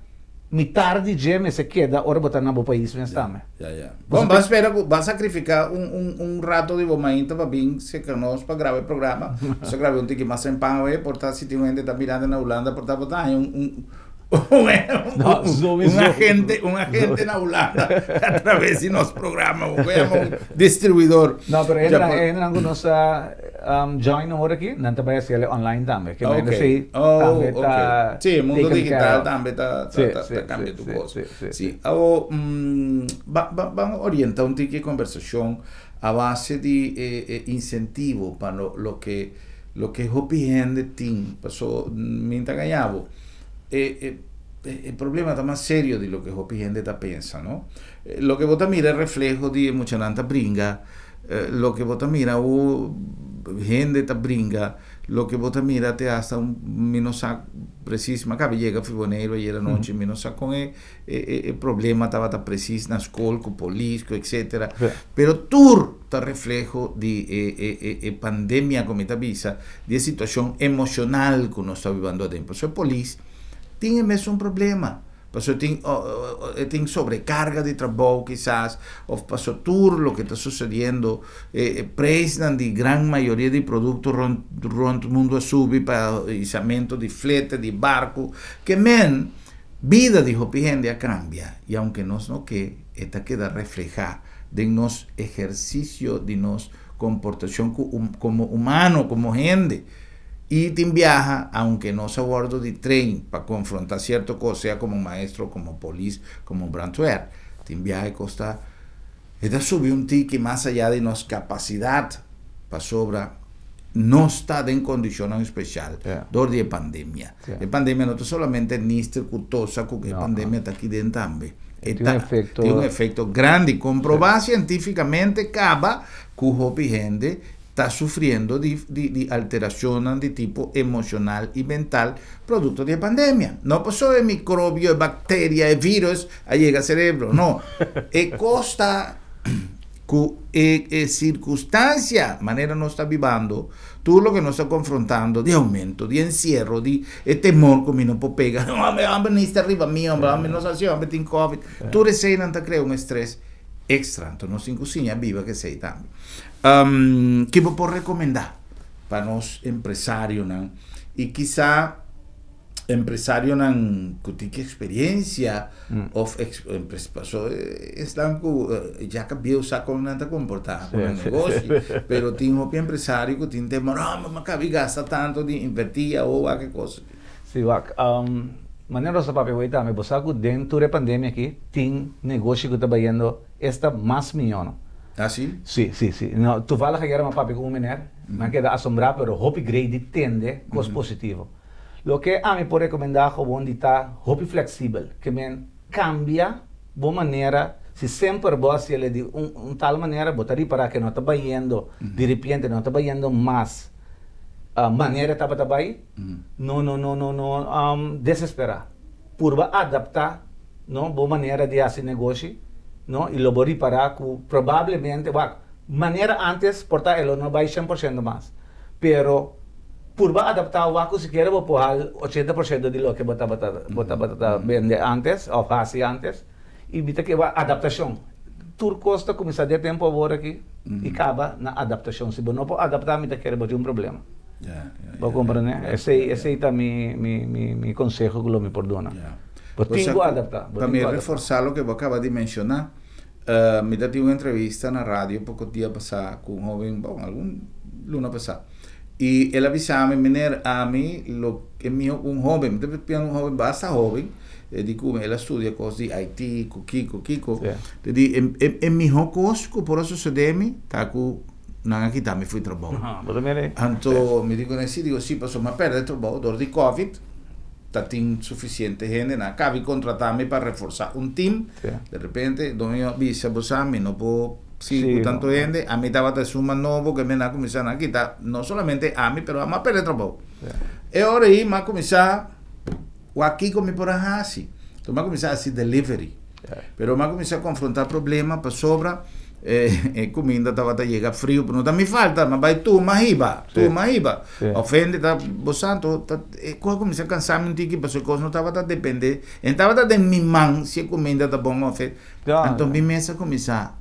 mitar di dje mester keda ora bo ta na bo pais mes tambe. Ya, ya. Bon, ban spera ku ban sakrifiká un un un rato di bo mainta pa bin serka nos pa graba e programa. Nos a graba un tiki mas tempan awe, por ta si tin un hende ta mirando na Hulanda por ta bo ta haña un un No, un agente, un agente na Hulanda a través di nos programa. Bo por yama un distribuidor. No, pero hendenan, hendenan ku nos a join awor aki, nan ta bai hasi el online tambe. Ke manera si tambe ta Sí, e mundo digital tambe ta ta kambia tur kos. Sí. Awor, ban orienta un tiki e kombersashon a base di e insentivo pa loke loke hopi hende tin. Paso mi ta gaña bo. E e problema ta mas serio di loke hopi hende ta pensa, no? Loke bo ta mira e refleho di e muchanan ta bringa, loke bo ta mira awo hende ta bringa, loke bo ta mira te hasta un, mi no sa precies, mi a caba yega for Boneiru ayer anochi, mi no sa con e e problema tabata precies na skol ku polis ku etcetera, pero tur ta refleho di e e e e pandemia ku mi ta bisa, di e situashon emoshonal ku nos ta bibando aden. Pasobra e polis tin e mesun problema, pasobra tin e tin sobrekarga di trabou kisas òf pasobra tur loke ta susediendo, e e preisnan di gran mayoria di produkto rònt rònt mundu a subi pa isamento di flete, di barku, ke men bida di hopi hende a kambia i aunke nos no ke e ta keda reflehá den nos ehersisio di nos komportashon ku komo humano, komo hende. I tin biaha, aunke nos a wòrdu di train pa konfrontá sierto kos, sea komo maestro, komo polis, komo brandweer, tin biaha e kos ta e ta subi un tiki mas ayá di nos kapasidat pasobra nos ta den kondishonnan speshal dor di e pandemia. E pandemia no ta solamente nister ku tosa ku e pandemia ta aki den tambe. E ta tin un efekto grandi komprobá sientífikamente kaba ku hopi hende ta sufriendo di di alterashonnan di tipo emoshonal i mental produkto di e pandemia. No pasobra e mikrobio, e bakteria, e vírus a yega serebro, no. E kos ta ku e e sirkunstansia manera nos ta bibando Tur loke nos ta konfrontando di oumento, di encierro, di e temor ku mi no por pega, hombre, hombre ni sta riba mi, hombre, hombre no sa si hombre tin covid. Tur eseinan ta krea un estres extra. Anto nos tin ku siña biba ku esei tambe. Ki bo por rekomendá pa nos empresarionan i kisa empresarionan ku tin ki eksperiencia of paso esnan ku ya ka bieu sa kon nan ta komportá ku nan negoshi pero tin hopi empresario ku tin temor oh mi a kabi gasta tantu di invertí awo wak e kos aki. Sí wak manera nos ta papia awor tambe bo sa ku den tur e pandemia aki tin negoshi ku ta bayendo esta mas mihó no. Ah sí? Sí sí sí no toevallig ayer mi a papia ku un meneer mi a keda asombrá pero hopi grei di tende kos positivo. Loke ami por rekomendá gewoon di ta hopi fleksibel, ke men kambia bo manera, si semper bo hasi el di un tal manera bo ta ripará ke no ta bayendo di ripiente no ta bayendo mas manera e tabata bai, no no no no no desesperá, purba adaptá no bo manera di hasi negoshi no i lo bo ripará ku probablemente wak manera antes por ta e lo no bai 100% mas pero Purba adaptá wak ku sikiera bo por hal 80% di loke bo tabata bo tabata ta bende antes òf hasi antes i mi ta kere wak adaptashon. Tur kos ta kuminsá den tempu awor aki i kaba na adaptashon. Si bo no por adaptá mi ta kere bo tin un problema. Bo komprendé? Esei esei ta mi mi mi mi konseho ku lo mi por duna. Bo tin ku adaptá. Pa mi reforsá loke bo a kaba di menshoná, mi ta tin un entrevista na radio poko dia pasá ku un hóben, bon algun luna pasá. I el a bisa mi, Meneer, ami lo ke miho ku un hoben. Mi ta papia un hoben basta hoben, e di ku el a studia kos di IT, ku kiko, kiko. Ta di, e, e, e miho kos ku por a sosode mi ta ku Nan a kita mi fo'i trabou. Anto mi di ku nan si, digo si pasobra mi a pèrdè trabou dor di covid, ta tin sufisiente hende, nan a kaba di kontratá mi pa reforsá un tim, de repente doño a bisa bo sa mi no por sigui ku tantu hende, ami tabata esun mas nobo ke mi nan a kuminsá nan a kita no solamente ami pero ami a pèrdè trabou. E ora ei mi a kuminsá wak kiko mi por a hasi, enton mi a kuminsá hasi delivery. Pero mi a kuminsá konfrontá problema pasobra e kuminda tabata yega friu, pero no ta mi falta, mi a bai tuma hiba, tuma hiba. Òf hende ta, bo sa anto, ta e kos a kuminsá kansa mi un tiki pasobra e kos no tabata dependé, e no tabata den mi man si e kuminda ta bon òf e. Anto mi mes a kuminsá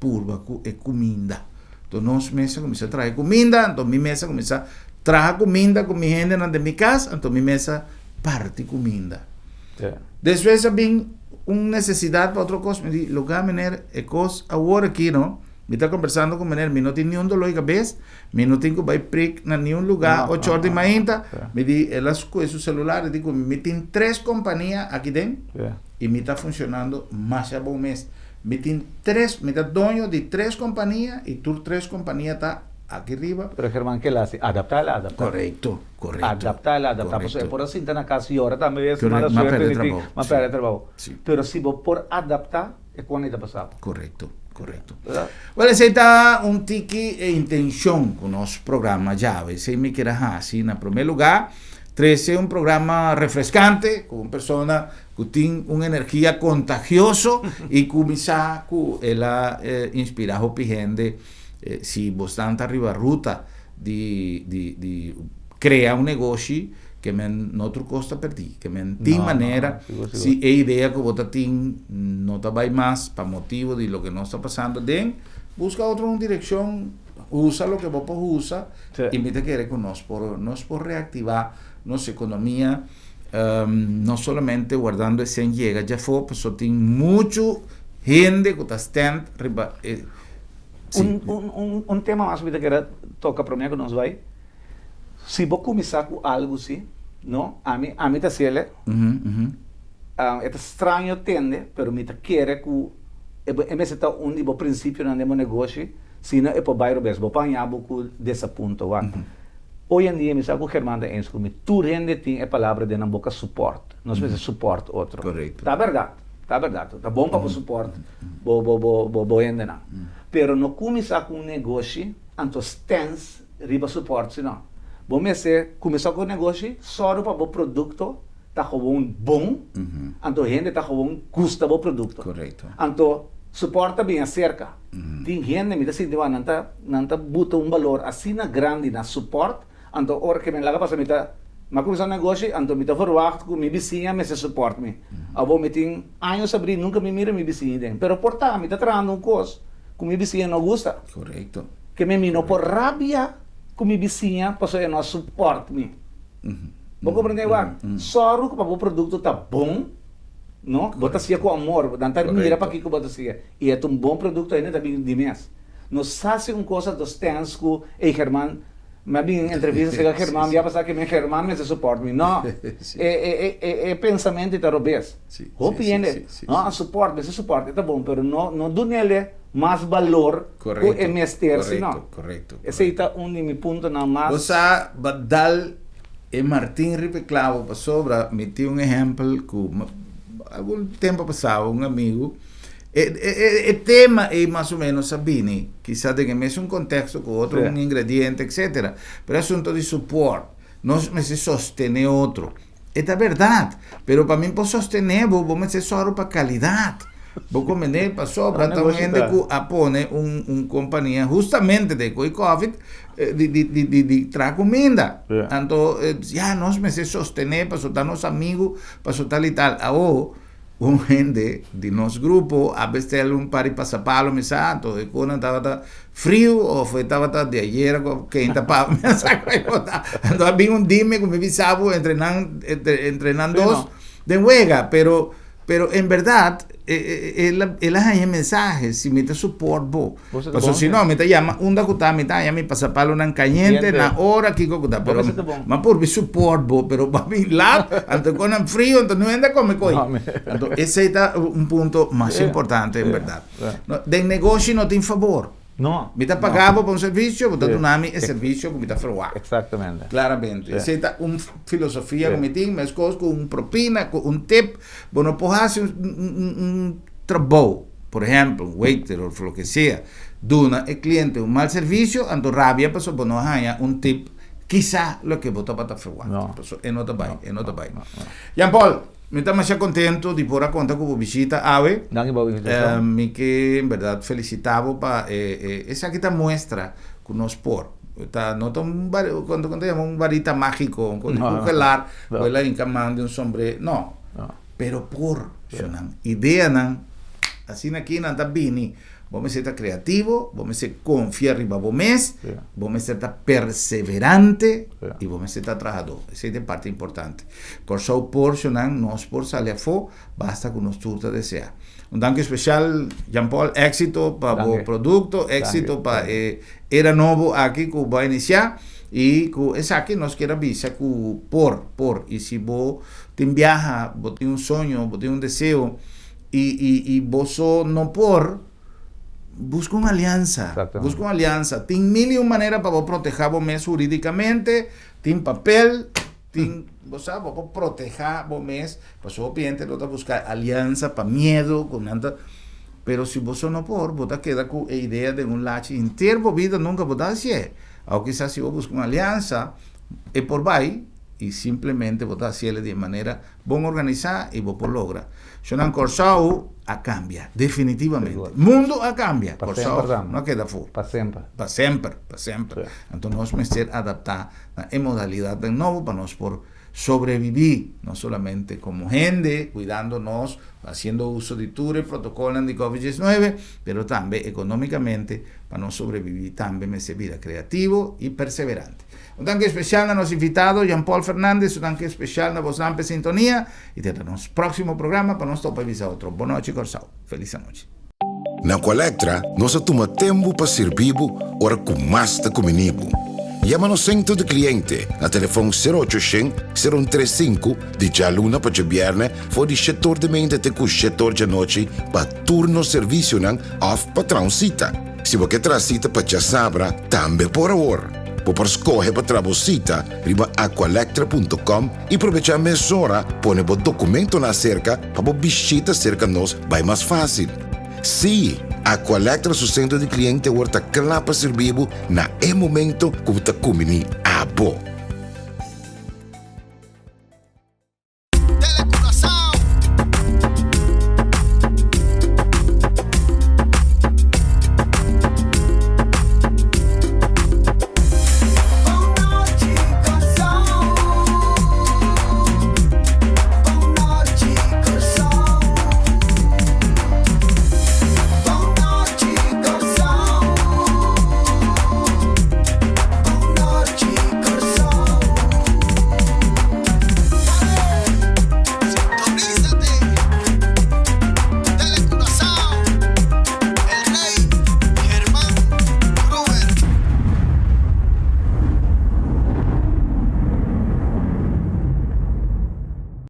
purba ku e kuminda. Anto nos mes a kuminsá traha e kuminda, anto mi mes a kuminsá traha kuminda ku mi hendenan den mi kas, anto mi mes a parti kuminda. Despues a bin un nesesidat pa otro kos, mi di, Loga meneer, e kos awor aki no, mi ta kombersando ku meneer, mi no tin niun doló di kabes, mi no tin ku bai prik na niun lugá ocho or di mainta, mi di, el a skohe su selular, e di ku mi, mi tin tres kompania aki den i mi ta funshonando masha bon mes. Mi tin tres, mi ta doño di tres kompania i tur tres kompania ta aki riba. Pero German ke el hasi? Adaptá el a adaptá. Korekto. Korekto. Adaptá el a adaptá. Pasobra e por a sinta na kas yora tambe es mala suerte di tin, m'a pèrdè trabou. Pero si bo por adaptá, e kon ei ta pasá bo. Korekto, korekto. Wèl esei ta un tiki e intenshon ku nos programa djawe. Esei mi kier a hasi na promé lugá, trese un programa refreskante ku un persona ku tin un energia kontagioso i kuminsá ku el a inspirá hopi hende. Si bo stan ta riba ruta di di di crea un negoshi ke men no tur cos ta perdi ke men tin manera si e idea ku bo ta tin no ta bai mas pa motibo di loke nos ta pasando den busca otro un direccion usa loke bo por usa y mi ta kere ku nos por nos por reactiva nos economia no solamente wardando e cen yega djafo pasobra tin mucho hende ku ta stand riba e Un, un, un, un tema mas mi ta kere toka promé ku nos bai. Si bo kuminsá ku algu si, no, ami, ami ta hasiel, e ta straño tende, pero mi ta kere ku e e mester ta un di bo prinsipionan den bo negoshi, si no e por bai robes. Bo por haña bo ku desapunto. Wak, hoy en dia mi sa ku German ta eens ku mi, tur hende tin e palabra den nan boka support. Nos mester support otro. Ta bèrdat, ta bèrdat. Ta bon pa bo support. bo bo bo bo bo hendenan. Pero no kuminsá ku un negoshi anto stens riba support sino. Bo mester kuminsá ku un negoshi sòru pa bo produkto ta gewoon bon anto hende ta gewoon gusta bo produkto. Anto support ta bin aserka. Tin hende mi ta sinti wak nan ta nan ta buta un balor asina grandi na support Anto ora ke mi laga pasa mi ta mi a kuminsá negoshi anto mi ta verwagt ku mi bisiña mester support mi. Abo mi tin años abrí nunka mi mira mi bisiña den pero por ta mi ta trahando un kos ku mi bisiña no gusta. Korekto. Ke mi mi no por rabia ku mi bisiña pasobra e no a support mi. Bo komprendé wak? Sòru ku pa bo produkto ta bon no bo ta hasié ku amor nan ta mira pakiko bo ta hasié i e ta un bon produkto hende ta bin di mes. No sa si un kos a dos tens ku ey German Mi a bin entrevista sega German bia pasá ke mi German mester support mi. No, e e e e pensamentu ta robes. Hopi hende, no a support, mester support, e ta bon, pero no no dunele mas balor ku e mester si no. Esei ta un di mi puntonan mas. Bo sa ba dal e martin riba e clavo pasobra mi tin un ehempel ku algun tempo pasado un amigu E tema ei mas o menos a bini, kisa den e mesun konteksto ku otro un ingrediente etcetera, pero e asunto di support, nos mester sostené otro. E ta bèrdat, pero pa mi por sostené bo, bo mester sòru pa kalidat. Bo komprendé? Pasobra ta un hende ku a pone un un kompania hustamente den ku e covid di di di di di traha kuminda. Anto ya nos mester sostené pasobra ta nos amigu, pasobra tal i tal. Awo. Un hende di nos grupo a bestel un par di pasapalo mi sa, anto e konan tabata friu of e tabata di ayera ku keinta pa mi a sa ku e kos ta. Anto a bin un dime ku mi bisa bo entre nan entre entre nan dos den wega, pero pero en berdad el a el a haña e mensahe si mi ta support bo. Pasobra si no mi ta yama unda ku ta mi ta haña mi pasapalonan kayente na ora kiko ku ta pero mi a purbi support bo pero bo a bin lat anto kon nan frio anto no hende a kome koi anto esei ta un punto mas importante en berdad den negoshi no tin fabor. No. Mi ta paga bo pa un servisio, bo ta duna mi e servisio ku mi ta ferwagt. Eksaktamente. Klaramente. Esei ta un filosofia ku mi tin, meskos ku un propina, ku un tip, bo no por hasi un trabou, por ehèmpel, un waiter òf loke sea, duna e kliente un mal servisio, anto rabia pasobra bo no haña un tip kisa loke bo tabata ferwagt. Pasobra e no ta bai, e no ta bai. Jan Paul, Mi ta masha contento di por a conta cu bo bishita awe. Danki pa bo invitacion. Mi ke en berdad felicita bo pa e esaki ta muestra cu nos por. Ta no ta un con con ta yama un varita magico, un con congelar cu el a hinca man di un sombre, no. Pero por, nan ideanan asina aki nan ta bini. Bo mester ta kreativo, bo mester konfia riba bo mes, bo mester ta perseverante i bo mester ta trahadó. Esei ta e parti importante. Kòrsou por, shonnan, nos por sali afó, basta ku nos tur ta deseá. Un danki spesial, Jean Paul, éksito pa bo produkto, éksito pa e era nobo aki ku bo a inisiá i ku esaki nos kier a bisa ku por, por. I si bo tin biaha, bo tin un soño, bo tin un deseo, I, i, i boso no por buska un aliansa. Buska un aliansa. Tin mil i un manera pa bo proteha bo mes huridikamente. Tin papel, tin, bo sa, bo por proteha bo mes. Pasobra hopi hende lo ta buska aliansa pa miedu ku nan ta. Pero si boso no por, bo ta keda ku e idea den un lachi henter bo bida nunka bo ta hasié. Awo kisas si bo buska un aliansa, e por bai i simplemente bo ta hasiel di e manera Bon organisá i bo por logra. Shonnan Kòrsou a kambia, definitivamente. Mundu a kambia, Kòrsou no a keda afó. Pa semper. Pa semper, pa semper. Anto nos mester adaptá na e modalidatnan nobo pa nos por sobrebibí, no solamente komo hende, kuidando nos, hasiendo uso di tur e protokolnan di Covid 19, pero tambe ekonómikamente pa nos sobrebibí tambe mester bira kreativo i perseverante. Un danki especial na nos invitado Jean Paul Fernandez, un danki especial na bosnan p'e sintonia y te na nos proximo programa pa nos topa y bisa otro bon nochi Corsou. Feliz anochi. Na Aqualectra nos a tuma tempu pa sirbi bo ora ku mas ta kumini bo. Yama nos sentro di kliente na telefon sero ocho shen, sero un tres sinku di djaluna pa djabièrnè for di shetor di meinta te ku shetor djanochi pa tur nos servisionan òf pa traha un sita. Si bo ke traha sita pa djasabra, tambe por awor. Bo por skohe pa traha bo sita riba aqualectra punto com i probechá mesora pone bo dokumentonan aserka pa bo bishita serka nos bai mas fásil. Sí, Aqualectra su sentro di kliente awor ta kla pa sirbi bo na e momento ku bo ta kumbiní abo.